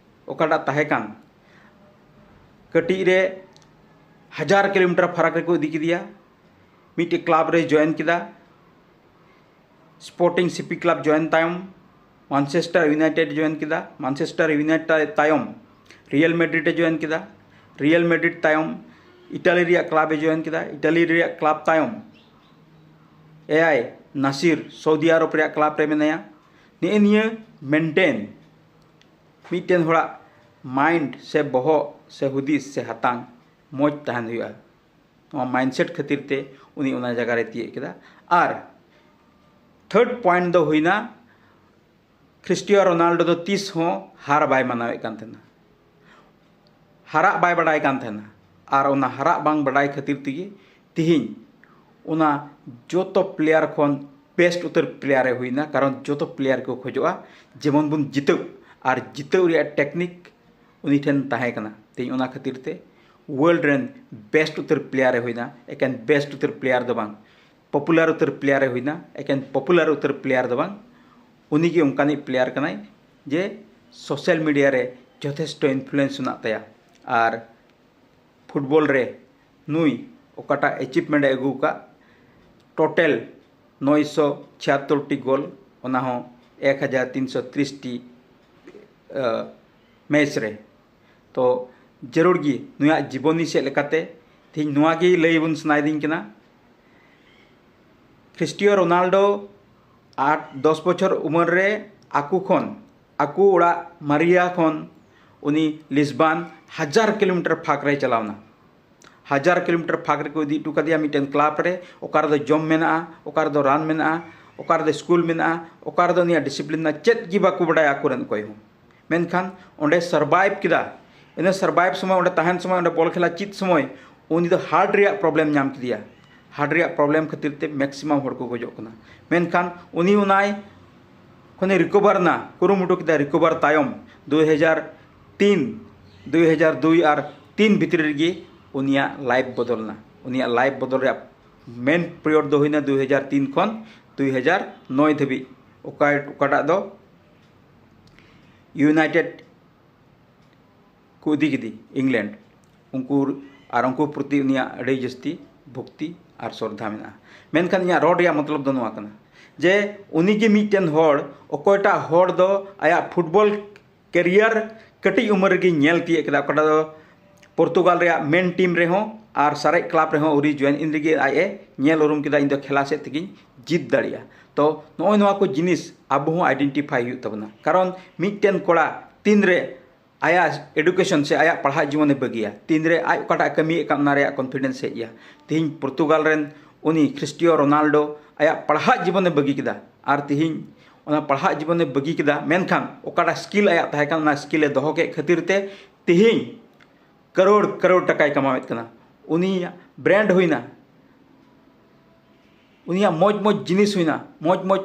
ᱚᱠᱟᱴᱟᱜ ᱛᱟᱦᱮᱸ ᱠᱟᱱ, ᱠᱟᱹᱴᱤᱡ ᱨᱮ ᱦᱟᱡᱟᱨ ᱠᱤᱞᱳᱢᱤᱴᱟᱨ ᱯᱷᱟᱨᱟᱠ ᱨᱮᱠᱚ ᱤᱫᱤ ᱠᱮᱫᱮᱭᱟ, ᱢᱤᱫᱴᱮᱡ ᱠᱞᱟᱵᱽ ᱨᱮ ᱡᱚᱭᱮᱱ ᱠᱮᱫᱟ᱾ ᱥᱯᱳᱨᱴᱤᱝ ᱥᱤᱯᱤ ᱠᱞᱟᱵᱽ ᱡᱚᱭᱮᱱ ᱛᱟᱭᱚᱢ ᱢᱟᱱᱪᱮᱥᱴᱟᱨ ᱤᱭᱩᱱᱟᱭᱴᱮᱰ ᱡᱚᱭᱮᱱ ᱠᱮᱫᱟ᱾ ᱢᱟᱱᱪᱮᱥᱴᱟᱨ ᱤᱭᱩᱱᱟᱭᱴᱮᱰ ᱛᱟᱭᱚᱢ ᱨᱤᱭᱟᱞ ᱢᱮᱰᱨᱤᱰ ᱮ ᱡᱚᱭᱮᱱ ᱠᱮᱫᱟ᱾ ᱨᱤᱭᱟᱞ ᱢᱮᱰᱨᱤᱰ ᱛᱟᱭᱚᱢ ᱤᱴᱟᱞᱤ ᱨᱮᱭᱟᱜ ᱠᱞᱟᱵᱽ ᱮ ᱡᱚᱭᱮᱱ ᱠᱮᱫᱟ᱾ ᱤᱴᱟᱞᱤ ᱨᱮᱭᱟᱜ ᱠᱞᱟᱵᱽ ᱛᱟᱭᱚᱢ ᱮ ᱟᱭ ᱱᱟᱥᱤᱨ ᱥᱳᱣᱫᱤ ᱟᱨᱚᱵ ᱨᱮᱭᱟᱜ ᱠᱞᱟᱵᱽ ᱨᱮ ᱢᱮᱱᱟᱭᱟ᱾ ᱱᱮᱜᱼᱮ ᱱᱤᱭᱟᱹ ᱢᱮᱱᱴᱮᱱ ᱢᱤᱫᱴᱮᱱ ᱦᱚᱲᱟᱜ ᱢᱟᱭᱤᱱᱰ ᱥᱮ ᱵᱚᱦᱚᱜ ᱥᱮ ᱦᱩᱫᱤᱥ ᱥᱮ ᱦᱟᱛᱟᱝ ᱢᱚᱡᱽ ᱛᱟᱦᱮᱱ ᱦᱩᱭᱩᱜᱼᱟ᱾ ᱱᱚᱣᱟ ᱢᱟᱭᱤᱱᱰᱥᱮᱴ ᱠᱷᱟᱹᱛᱤᱨ ᱛᱮ ᱩᱱᱤ ᱚᱱᱟ ᱡᱟᱭᱜᱟ ᱨᱮ ᱛᱤᱭᱳᱜ ᱠᱮᱫᱟ᱾ ᱟᱨ ᱛᱷᱟᱨᱰ ᱯᱚᱭᱮᱱᱴ ᱫᱚ ᱦᱩᱭᱱᱟ, ᱠᱷᱨᱤᱥᱴᱤᱭᱟᱱᱳ ᱨᱳᱱᱟᱞᱰᱳ ᱫᱚ ᱛᱤᱥ ᱦᱚᱸ ᱦᱟᱨ ᱵᱟᱭ ᱢᱟᱱᱟᱣᱮᱫ ᱠᱟᱱ ᱛᱟᱦᱮᱱᱟ, ᱦᱟᱨᱟᱜ ᱵᱟᱭ ᱵᱟᱰᱟᱭ ᱠᱟᱱ ᱛᱟᱦᱮᱱᱟ᱾ ᱟᱨ ᱚᱱᱟ ᱦᱟᱨᱟᱜ ᱵᱟᱝ ᱵᱟᱰᱟᱭ ᱠᱷᱟᱹᱛᱤᱨ ᱛᱮᱜᱮ ᱛᱤᱦᱤᱧ ᱚᱱᱟ ᱡᱚᱛᱚ ᱯᱞᱮᱭᱟᱨ ᱠᱷᱚᱱ ᱵᱮᱥᱴ ᱩᱛᱟᱹᱨ ᱯᱞᱮᱭᱟᱨ ᱮ ᱦᱩᱭᱱᱟ᱾ ᱠᱟᱨᱚᱱ ᱡᱚᱛᱚ ᱯᱞᱮᱭᱟᱨ ᱠᱚ ᱠᱷᱚᱡᱚᱜᱼᱟ ᱡᱮᱢᱚᱱ ᱵᱚᱱ ᱡᱤᱛᱟᱹᱜ, ᱟᱨ ᱡᱤᱛᱟᱹᱣ ᱨᱮᱭᱟᱜ ᱴᱮᱠᱱᱤᱠ ᱩᱱᱤ ᱴᱷᱮᱱ ᱛᱟᱦᱮᱸ ᱠᱟᱱᱟ᱾ ᱛᱮᱦᱮᱧ ᱚᱱᱟ ᱠᱷᱟᱹᱛᱤᱨ ᱛᱮ ᱣᱟᱨᱞᱰ ᱨᱮᱱ ᱵᱮᱥᱴ ᱩᱛᱟᱹᱨ ᱯᱞᱮᱭᱟᱨ ᱮ ᱦᱩᱭᱱᱟ᱾ ᱮᱠᱮᱱ ᱵᱮᱥᱴ ᱩᱛᱟᱹᱨ ᱯᱞᱮᱭᱟᱨ ᱫᱚ ᱵᱟᱝ, ᱯᱚᱯᱩᱞᱟᱨ ᱩᱛᱟᱹᱨ ᱯᱞᱮᱭᱟᱨ ᱮ ᱦᱩᱭᱱᱟ᱾ ᱮᱠᱮᱱ ᱯᱚᱯᱩᱞᱟᱨ ᱩᱛᱟᱹᱨ ᱯᱞᱮᱭᱟᱨ ᱫᱚ ᱵᱟᱝ, ᱩᱱᱤ ᱜᱮ ᱚᱱᱠᱟᱱᱤᱡ ᱯᱞᱮᱭᱟᱨ ᱠᱟᱱᱟᱭ ᱡᱮ ᱥᱳᱥᱟᱞ ᱢᱤᱰᱤᱭᱟ ᱨᱮ ᱡᱚᱛᱷᱮᱥᱴᱚ ᱤᱱᱯᱷᱞᱩᱭᱮᱱᱥ ᱢᱮᱱᱟᱜ ᱛᱟᱭᱟ᱾ ᱟᱨ ᱯᱷᱩᱴᱵᱚᱞ ᱨᱮ ᱱᱩᱭ ᱚᱠᱟᱴᱟᱜ ᱮᱪᱤᱵᱷᱢᱮᱱᱴ ᱮ ᱟᱹᱜᱩ ᱟᱠᱟᱫ, ᱴᱳᱴᱟᱞ ᱱᱚᱭᱥᱚ ᱪᱷᱤᱭᱟᱛᱛᱳᱨ ᱴᱤ ᱜᱳᱞ, ᱚᱱᱟ ᱦᱚᱸ ᱮᱠ ᱦᱟᱡᱟᱨ ᱛᱤᱱᱥᱚ ᱛᱤᱨᱤᱥ ᱴᱤ ᱢᱮᱪ ᱨᱮ᱾ ᱛᱚ ᱡᱟᱹᱨᱩᱲ ᱜᱮ ᱱᱩᱭᱟᱜ ᱡᱤᱵᱚᱱᱤ ᱥᱮᱫ ᱞᱮᱠᱟᱛᱮ ᱛᱮᱦᱮᱧ ᱱᱚᱣᱟ ᱜᱮ ᱞᱟᱹᱭ ᱵᱚᱱ ᱥᱟᱱᱟᱭᱮᱫᱤᱧ ᱠᱟᱱᱟ᱾ ᱠᱷᱨᱤᱥᱴᱤᱭᱳ ᱨᱳᱱᱟᱞᱰᱳ ᱟᱴ ᱫᱚᱥ ᱵᱚᱪᱷᱚᱨ ᱩᱢᱮᱨ ᱨᱮ ᱟᱠᱚ ᱠᱷᱚᱱ, ᱟᱠᱚ ᱚᱲᱟᱜ ᱢᱟᱨᱤᱭᱟ ᱠᱷᱚᱱ ᱩᱱᱤ ᱞᱤᱥᱵᱟᱱ ᱦᱟᱡᱟᱨ ᱠᱤᱞᱳᱢᱤᱴᱟᱨ ᱯᱷᱟᱸᱠ ᱨᱮᱭ ᱪᱟᱞᱟᱣᱱᱟ᱾ ᱦᱟᱡᱟᱨ ᱠᱤᱞᱳᱢᱤᱴᱟᱨ ᱯᱷᱟᱸᱠ ᱨᱮᱠᱚ ᱤᱫᱤ ᱦᱚᱴᱚ ᱠᱟᱫᱮᱭᱟ ᱢᱤᱫᱴᱮᱱ ᱠᱞᱟᱵᱽ ᱨᱮ, ᱚᱠᱟ ᱨᱮᱫᱚ ᱡᱚᱢ ᱢᱮᱱᱟᱜᱼᱟ, ᱚᱠᱟ ᱨᱮᱫᱚ ᱨᱟᱱ ᱢᱮᱱᱟᱜᱼᱟ, ᱚᱠᱟ ᱨᱮᱫᱚ ᱥᱠᱩᱞ ᱢᱮᱱᱟᱜᱼᱟ, ᱚᱠᱟ ᱨᱮᱫᱚ ᱩᱱᱤᱭᱟᱜ ᱰᱤᱥᱤᱯᱞᱤᱱ ᱢᱮᱱᱟᱜᱼᱟ, ᱪᱮᱫ ᱜᱮ ᱵᱟᱠᱚ ᱵᱟᱰᱟᱭᱟ ᱟᱠᱚᱨᱮᱱ ᱚᱠᱚᱭ ᱦᱚᱸ᱾ ᱢᱮᱱᱠᱷᱟᱱ ᱚᱸᱰᱮ ᱥᱟᱨᱵᱟᱭᱤᱵᱷ ᱠᱮᱫᱟ᱾ ᱤᱱᱟᱹ ᱥᱟᱨᱵᱟᱭᱤᱵᱷ ᱥᱚᱢᱚᱭ, ᱚᱸᱰᱮ ᱛᱟᱦᱮᱱ ᱥᱚᱢᱚᱭ, ᱚᱸᱰᱮ ᱵᱚᱞ ᱠᱷᱮᱞᱟ ᱪᱮᱫ ᱥᱚᱢᱚᱭ ᱩᱱᱤ ᱫᱚ ᱦᱟᱨᱴ ᱨᱮᱭᱟᱜ ᱯᱨᱚᱵᱞᱮᱢ ᱧᱟᱢ ᱠᱮᱫᱮᱭᱟ᱾ ᱦᱟᱨᱴ ᱨᱮᱭᱟᱜ ᱯᱨᱚᱵᱞᱮᱢ ᱠᱷᱟᱹᱛᱤᱨ ᱛᱮ ᱢᱮᱠᱥᱤᱢᱟᱢ ᱦᱚᱲ ᱠᱚ ᱜᱚᱡᱚᱜ ᱠᱟᱱᱟ᱾ ᱢᱮᱱᱠᱷᱟᱱ ᱩᱱᱤ ᱚᱱᱟᱭ ᱠᱷᱚᱱᱮ ᱨᱤᱠᱚᱵᱷᱟᱨ ᱮᱱᱟ, ᱠᱩᱨᱩᱢᱩᱴᱩ ᱠᱮᱫᱟ᱾ ᱨᱤᱠᱚᱵᱷᱟᱨ ᱛᱟᱭᱚᱢ ᱫᱩᱭ ᱦᱟᱡᱟᱨ ᱛᱤᱱ, ᱫᱩᱭ ᱦᱟᱡᱟᱨ ᱫᱩᱭ ᱟᱨ ᱛᱤᱱ ᱵᱷᱤᱛᱨᱤ ᱨᱮᱜᱮ ᱩᱱᱤᱭᱟᱜ ᱞᱟᱭᱤᱯᱷ ᱵᱚᱫᱚᱞ ᱮᱱᱟ᱾ ᱩᱱᱤᱭᱟᱜ ᱞᱟᱭᱤᱯᱷ ᱵᱚᱫᱚᱞ ᱨᱮᱭᱟᱜ ᱢᱮᱱ ᱯᱤᱨᱤᱭᱳᱰ ᱫᱚ ᱦᱩᱭᱱᱟ ᱫᱩᱭ ᱦᱟᱡᱟᱨ ᱛᱤᱱ ᱠᱷᱚᱱ ᱫᱩᱭ ᱦᱟᱡᱟᱨ ᱱᱚᱭ ᱫᱷᱟᱹᱵᱤᱡ, ᱚᱠᱟ, ᱚᱠᱟᱴᱟᱜ ᱫᱚ ᱤᱭᱩᱱᱟᱭᱴᱮᱰ ᱠᱚ ᱤᱫᱤ ᱠᱮᱫᱮ ᱤᱝᱞᱮᱱᱰ᱾ ᱩᱱᱠᱩ ᱟᱨ ᱩᱱᱠᱩ ᱯᱨᱚᱛᱤ ᱩᱱᱤᱭᱟᱜ ᱟᱹᱰᱤ ᱡᱟᱹᱥᱛᱤ ᱵᱷᱚᱠᱛᱤ ᱟᱨ ᱥᱨᱚᱫᱷᱟ ᱢᱮᱱᱟᱜᱼᱟ᱾ ᱢᱮᱱᱠᱷᱟᱱ ᱤᱧᱟᱹᱜ ᱨᱚᱲ ᱨᱮᱭᱟᱜ ᱢᱚᱛᱞᱚᱵ ᱫᱚ ᱱᱚᱣᱟ ᱠᱟᱱᱟ ᱡᱮ ᱩᱱᱤ ᱜᱮ ᱢᱤᱫᱴᱮᱱ ᱦᱚᱲ, ᱚᱠᱚᱭᱴᱟᱜ ᱦᱚᱲ ᱫᱚ ᱟᱭᱟᱜ ᱯᱷᱩᱴᱵᱚᱞ ᱠᱮᱨᱤᱭᱟᱨ ᱠᱟᱹᱴᱤᱡ ᱩᱢᱮᱨ ᱨᱮᱜᱮ ᱧᱮᱞ ᱛᱤᱭᱳᱜ ᱠᱮᱫᱟ, ᱚᱠᱟᱴᱟᱜ ᱫᱚ ᱯᱚᱨᱛᱩᱜᱟᱞ ᱨᱮᱭᱟᱜ ᱢᱮᱱ ᱴᱤᱢ ᱨᱮᱦᱚᱸ ᱟᱨ ᱥᱟᱨᱮᱡ ᱠᱞᱟᱵᱽ ᱨᱮᱦᱚᱸ ᱟᱹᱣᱨᱤ ᱡᱚᱭᱮᱱ, ᱤᱱ ᱨᱮᱜᱮ ᱟᱡ ᱮ ᱧᱮᱞ ᱩᱨᱩᱢ ᱠᱮᱫᱟ, ᱤᱧ ᱫᱚ ᱠᱷᱮᱞᱟ ᱥᱮᱫ ᱛᱮᱜᱮᱧ ᱡᱤᱛ ᱫᱟᱲᱮᱭᱟᱜᱼᱟ᱾ ᱛᱚ ᱱᱚᱜᱼᱚᱭ ᱱᱚᱣᱟ ᱠᱚ ᱡᱤᱱᱤᱥ ᱟᱵᱚ ᱦᱚᱸ ᱟᱭᱰᱮᱱᱴᱤᱯᱷᱟᱭ ᱦᱩᱭᱩᱜ ᱛᱟᱵᱚᱱᱟ, ᱠᱟᱨᱚᱱ ᱢᱤᱫᱴᱮᱱ ᱠᱚᱲᱟ ᱛᱤᱱᱨᱮ ᱟᱭᱟᱜ ᱮᱰᱩᱠᱮᱥᱚᱱ ᱥᱮ ᱟᱭᱟᱜ ᱯᱟᱲᱦᱟᱜ ᱡᱤᱵᱚᱱᱮ ᱵᱟᱹᱜᱤᱭᱟ, ᱛᱤᱱᱨᱮ ᱟᱡ ᱚᱠᱟᱴᱟᱜ ᱠᱟᱹᱢᱤᱭᱮᱫ ᱠᱟᱱ ᱚᱱᱟ ᱨᱮᱭᱟᱜ ᱠᱚᱱᱯᱷᱤᱰᱮᱱᱥ ᱦᱮᱡ ᱟᱭᱟ᱾ ᱛᱮᱦᱮᱧ ᱯᱚᱨᱛᱩᱜᱟᱞ ᱨᱮᱱ ᱩᱱᱤ ᱠᱷᱨᱤᱥᱴᱤᱭᱳ ᱨᱳᱱᱟᱞᱰᱳ ᱟᱭᱟᱜ ᱯᱟᱲᱦᱟᱜ ᱡᱤᱵᱚᱱᱮ ᱵᱟᱹᱜᱤ ᱠᱮᱫᱟ, ᱟᱨ ᱛᱮᱦᱮᱧ ᱚᱱᱟ ᱯᱟᱲᱦᱟᱜ ᱡᱤᱵᱚᱱᱮ ᱵᱟᱹᱜᱤ ᱠᱮᱫᱟ, ᱢᱮᱱᱠᱷᱟᱱ ᱚᱠᱟᱴᱟᱜ ᱥᱠᱤᱞ ᱟᱭᱟᱜ ᱛᱟᱦᱮᱸ ᱠᱟᱱᱟ ᱚᱱᱟ ᱥᱠᱤᱞᱮ ᱫᱚᱦᱚ ᱠᱮᱫ ᱠᱷᱟᱹᱛᱤᱨ ᱛᱮ ᱛᱮᱦᱮᱧ ᱠᱟᱨᱳᱲ ᱠᱟᱨᱳᱲ ᱴᱟᱠᱟᱭ ᱠᱟᱢᱟᱣᱮᱫ ᱠᱟᱱᱟ᱾ ᱩᱱᱤᱭᱟᱜ ᱵᱨᱮᱱᱰ ᱦᱩᱭᱱᱟ, ᱩᱱᱤᱭᱟᱜ ᱢᱚᱡᱽ ᱢᱚᱡᱽ ᱡᱤᱱᱤᱥ ᱦᱩᱭᱱᱟ, ᱢᱚᱡᱽ ᱢᱚᱡᱽ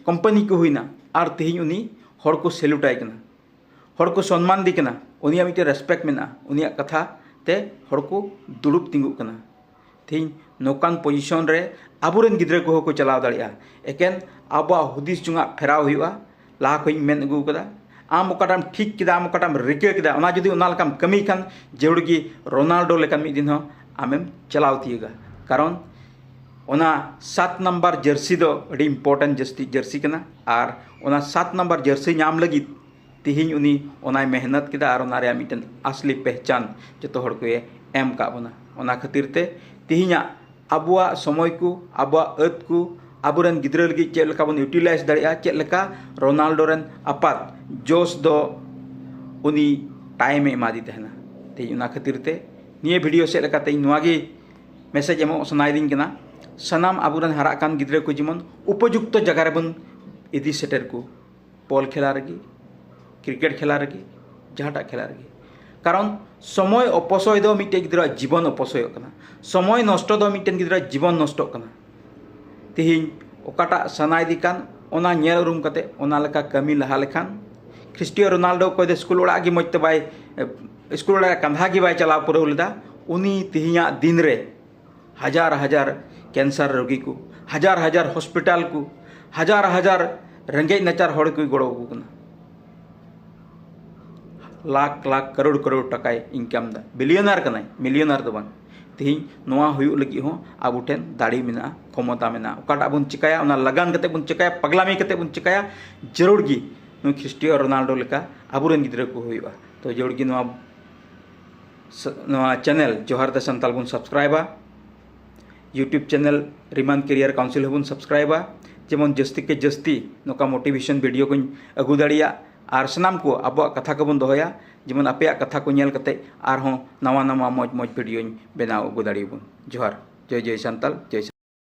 ᱠᱳᱢᱯᱟᱱᱤ ᱠᱚ ᱦᱩᱭᱱᱟ, ᱟᱨ ᱛᱮᱦᱮᱧ ᱩᱱᱤ ᱦᱚᱲ ᱠᱚ ᱥᱮᱞᱩᱴ ᱟᱭ ᱠᱟᱱᱟ, ᱦᱚᱲ ᱠᱚ ᱥᱚᱱᱢᱟᱱ ᱫᱮ ᱠᱟᱱᱟ, ᱩᱱᱤᱭᱟᱜ ᱢᱤᱫᱴᱮᱱ ᱨᱮᱥᱯᱮᱠᱴ ᱢᱮᱱᱟᱜᱼᱟ, ᱩᱱᱤᱭᱟᱜ ᱠᱟᱛᱷᱟ ᱛᱮ ᱦᱚᱲ ᱠᱚ ᱫᱩᱲᱩᱵ ᱛᱤᱸᱜᱩᱜ ᱠᱟᱱᱟ᱾ ᱛᱮᱦᱮᱧ ᱱᱚᱝᱠᱟᱱ ᱯᱚᱡᱤᱥᱚᱱ ᱨᱮ ᱟᱵᱚᱨᱮᱱ ᱜᱤᱫᱽᱨᱟᱹ ᱠᱚᱦᱚᱸ ᱠᱚ ᱪᱟᱞᱟᱣ ᱫᱟᱲᱮᱭᱟᱜᱼᱟ᱾ ᱮᱠᱮᱱ ᱟᱵᱚᱣᱟᱜ ᱦᱩᱫᱤᱥ ᱡᱚᱝᱟᱜ ᱯᱷᱮᱨᱟᱣ ᱦᱩᱭᱩᱜᱼᱟ᱾ ᱞᱟᱦᱟ ᱠᱷᱚᱱ ᱤᱧ ᱢᱮᱱ ᱟᱹᱜᱩ ᱟᱠᱟᱫᱟ, ᱟᱢ ᱚᱠᱟᱴᱟᱜ ᱮᱢ ᱴᱷᱤᱠ ᱠᱮᱫᱟ, ᱟᱢ ᱚᱠᱟᱴᱟᱜ ᱮᱢ ᱨᱤᱠᱟᱹ ᱠᱮᱫᱟ, ᱚᱱᱟ ᱡᱩᱫᱤ ᱚᱱᱟ ᱞᱮᱠᱟᱢ ᱠᱟᱹᱢᱤ ᱠᱷᱟᱱ ᱡᱟᱹᱨᱩᱲ ᱜᱮ ᱨᱳᱱᱟᱞᱰᱳ ᱞᱮᱠᱟᱱ ᱢᱤᱫ ᱫᱤᱱ ᱦᱚᱸ ᱟᱢᱮᱢ ᱪᱟᱞᱟᱣ ᱛᱤᱭᱳᱜᱟ᱾ ᱠᱟᱨᱚᱱ ᱚᱱᱟ ᱥᱟᱛ ᱱᱟᱢᱵᱟᱨ ᱡᱟᱹᱨᱥᱤ ᱫᱚ ᱟᱹᱰᱤ important ᱡᱟᱹᱥᱛᱤ ᱡᱟᱹᱨᱥᱤ ᱠᱟᱱᱟ᱾ ᱟᱨ ᱚᱱᱟ ᱥᱟᱛ ᱱᱟᱢᱵᱟᱨ ᱡᱟᱹᱨᱥᱤ ᱧᱟᱢ ᱞᱟᱹᱜᱤᱫ ᱛᱮᱦᱮᱧ ᱩᱱᱤ ᱚᱱᱟᱭ ᱢᱮᱦᱱᱚᱛ ᱠᱮᱫᱟ ᱟᱨ ᱚᱱᱟ ᱨᱮᱭᱟᱜ ᱢᱤᱫᱴᱮᱱ ᱟᱥᱞᱤ ᱯᱮᱦᱪᱟᱱ ᱡᱚᱛᱚ ᱦᱚᱲ ᱠᱚᱭ ᱮᱢ ᱠᱟᱜ ᱵᱚᱱᱟ᱾ ᱚᱱᱟ ᱠᱷᱟᱹᱛᱤᱨ ᱛᱮ ᱛᱮᱦᱮᱧᱟᱜ ᱟᱵᱚᱣᱟᱜ ᱥᱚᱢᱚᱭ ᱠᱚ, ᱟᱵᱚᱣᱟᱜ ᱟᱹᱛ ᱠᱚ, ᱟᱵᱚᱨᱮᱱ ᱜᱤᱫᱽᱨᱟᱹ ᱞᱟᱹᱜᱤᱫ ᱪᱮᱫ ᱞᱮᱠᱟ ᱵᱚᱱ utilize ᱫᱟᱲᱮᱭᱟᱜᱼᱟ, ᱪᱮᱫ ᱞᱮᱠᱟ ᱨᱳᱱᱟᱞᱰᱳ ᱨᱮᱱ ᱟᱯᱟᱛ ᱡᱳᱥ ᱫᱚ ᱩᱱᱤ time ᱮ ᱮᱢᱟᱫᱮ ᱛᱟᱦᱮᱱᱟ᱾ ᱛᱮᱦᱮᱧ ᱚᱱᱟ ᱠᱷᱟᱹᱛᱤᱨ ᱛᱮ ᱱᱤᱭᱟᱹ video ᱥᱮᱫ ᱞᱮᱠᱟᱛᱮ ᱤᱧ ᱱᱚᱣᱟ ᱜᱮ message ᱮᱢᱚᱜ ᱥᱟᱱᱟᱭᱮᱫᱤᱧ ᱠᱟᱱᱟ, ᱥᱟᱱᱟᱢ ᱟᱵᱚᱨᱮᱱ ᱦᱟᱨᱟᱜ ᱠᱟᱱ ᱜᱤᱫᱽᱨᱟᱹ ᱠᱚ ᱡᱮᱢᱚᱱ ᱩᱯᱚᱡᱩᱠᱛᱚ ᱡᱟᱭᱜᱟ ᱨᱮᱵᱚᱱ ᱤᱫᱤ ᱥᱮᱴᱮᱨ ᱠᱚ, ᱵᱚᱞ ᱠᱷᱮᱞᱟ ᱨᱮᱜᱮ, ᱠᱨᱤᱠᱮᱴ ᱠᱷᱮᱞᱟ ᱨᱮᱜᱮ, ᱡᱟᱦᱟᱸᱴᱟᱜ ᱠᱷᱮᱞᱟ ᱨᱮᱜᱮ᱾ ᱠᱟᱨᱚᱱ ᱥᱚᱢᱚᱭ ᱚᱯᱚᱥᱚᱭ ᱫᱚ ᱢᱤᱫᱴᱮᱱ ᱜᱤᱫᱽᱨᱟᱹᱣᱟᱜ ᱡᱤᱵᱚᱱ ᱚᱯᱚᱥᱚᱭᱚᱜ ᱠᱟᱱᱟ, ᱥᱚᱢᱚᱭ ᱱᱚᱥᱴᱚ ᱫᱚ ᱢᱤᱫᱴᱮᱱ ᱜᱤᱫᱽᱨᱟᱹᱣᱟᱜ ᱡᱤᱵᱚᱱ ᱱᱚᱥᱴᱚᱜ ᱠᱟᱱᱟ᱾ ᱛᱮᱦᱮᱧ ᱚᱠᱟᱴᱟᱜ ᱥᱟᱱᱟᱭᱮᱫᱮ ᱠᱟᱱ ᱚᱱᱟ ᱧᱮᱞ ᱩᱨᱩᱢ ᱠᱟᱛᱮ ᱚᱱᱟ ᱞᱮᱠᱟ ᱠᱟᱹᱢᱤ ᱞᱟᱦᱟ ᱞᱮᱠᱷᱟᱱ, ᱠᱷᱨᱤᱥᱴᱤᱭᱟᱱᱳ ᱨᱳᱱᱟᱞᱰᱳ ᱚᱠᱚᱭ ᱫᱚ ᱥᱠᱩᱞ ᱚᱲᱟᱜ ᱜᱮ ᱢᱚᱡᱽ ᱛᱮ ᱵᱟᱭ, ᱥᱠᱩᱞ ᱚᱲᱟᱜ ᱨᱮ ᱠᱟᱸᱫᱷᱟ ᱜᱮ ᱵᱟᱭ ᱪᱟᱞᱟᱣ ᱯᱩᱨᱟᱹᱣ ᱞᱮᱫᱟ, ᱩᱱᱤ ᱛᱮᱦᱮᱧᱟᱜ ᱫᱤᱱ ᱨᱮ ᱦᱟᱡᱟᱨ ᱦᱟᱡᱟᱨ cancer ᱨᱳᱜᱤ ᱠᱚ, ᱦᱟᱡᱟᱨ ᱦᱟᱡᱟᱨ hospital ᱠᱚ, ᱦᱟᱡᱟᱨ ᱦᱟᱡᱟᱨ ᱨᱮᱸᱜᱮᱡ ᱱᱟᱪᱟᱨ ᱦᱚᱲ ᱠᱚᱭ ᱜᱚᱲᱚ ᱟᱠᱚ ᱠᱟᱱᱟ᱾ ᱞᱟᱠᱷ ᱞᱟᱠᱷ ᱠᱟᱨᱳᱲ ᱠᱟᱨᱳᱲ ᱴᱟᱠᱟᱭ income ᱫᱟ, billionaire ᱠᱟᱱᱟᱭ, millionaire ᱫᱚ ᱵᱟᱝ᱾ ᱛᱮᱦᱮᱧ ᱱᱚᱣᱟ ᱦᱩᱭᱩᱜ ᱞᱟᱹᱜᱤᱫ ᱦᱚᱸ ᱟᱵᱚ ᱴᱷᱮᱱ ᱫᱟᱲᱮ ᱢᱮᱱᱟᱜᱼᱟ, ᱠᱷᱚᱢᱚᱛᱟ ᱢᱮᱱᱟᱜᱼᱟ᱾ ᱚᱠᱟᱴᱟᱜ ᱵᱚᱱ ᱪᱤᱠᱟᱹᱭᱟ, ᱚᱱᱟ ᱞᱟᱜᱟᱱ ᱠᱟᱛᱮ ᱵᱚᱱ ᱪᱤᱠᱟᱹᱭᱟ, ᱯᱟᱜᱽᱞᱟᱢᱤ ᱠᱟᱛᱮ ᱵᱚᱱ ᱪᱤᱠᱟᱹᱭᱟ, ᱡᱟᱹᱨᱩᱲ ᱜᱮ ᱱᱩᱭ ᱠᱷᱨᱤᱥᱴᱤᱭᱟᱱᱳ ᱨᱳᱱᱟᱞᱰᱳ ᱞᱮᱠᱟ ᱟᱵᱚᱨᱮᱱ ᱜᱤᱫᱽᱨᱟᱹ ᱠᱚ ᱦᱩᱭᱩᱜᱼᱟ᱾ ᱛᱚ ᱡᱟᱹᱨᱩᱲ ᱜᱮ ᱱᱚᱣᱟ ᱥ-, ᱱᱚᱣᱟ channel ᱡᱚᱦᱟᱨ ᱫᱟ ᱥᱟᱱᱛᱟᱞ ᱵᱚᱱ subscribeᱟ, YouTube channel Riman Career Council ᱦᱚᱸᱵᱚᱱ subscribeᱟ, ᱡᱮᱢᱚᱱ ᱡᱟᱹᱥᱛᱤ ᱠᱮ ᱡᱟᱹᱥᱛᱤ ᱱᱚᱝᱠᱟ motivation video ᱠᱚᱧ ᱟᱹᱜᱩ ᱫᱟᱲᱮᱭᱟᱜ᱾ ᱟᱨ ᱥᱟᱱᱟᱢ ᱠᱚ ᱟᱵᱚᱣᱟᱜ ᱠᱟᱛᱷᱟ ᱠᱚᱵᱚᱱ ᱫᱚᱦᱚᱭᱟ, ᱡᱮᱢᱚᱱ ᱟᱯᱮᱭᱟᱜ ᱠᱟᱛᱷᱟ ᱠᱚ ᱧᱮᱞ ᱠᱟᱛᱮ ᱟᱨᱦᱚᱸ ᱱᱟᱣᱟ ᱱᱟᱣᱟ ᱢᱚᱡᱽ ᱢᱚᱡᱽ videoᱧ ᱵᱮᱱᱟᱣ ᱟᱹᱜᱩ ᱫᱟᱲᱮᱭᱟᱵᱚᱱ᱾ ᱡᱚᱦᱟᱨ, ᱡᱚᱭ ᱡᱚᱭ ᱥᱟᱱᱛᱟᱞ, ᱡᱚᱭ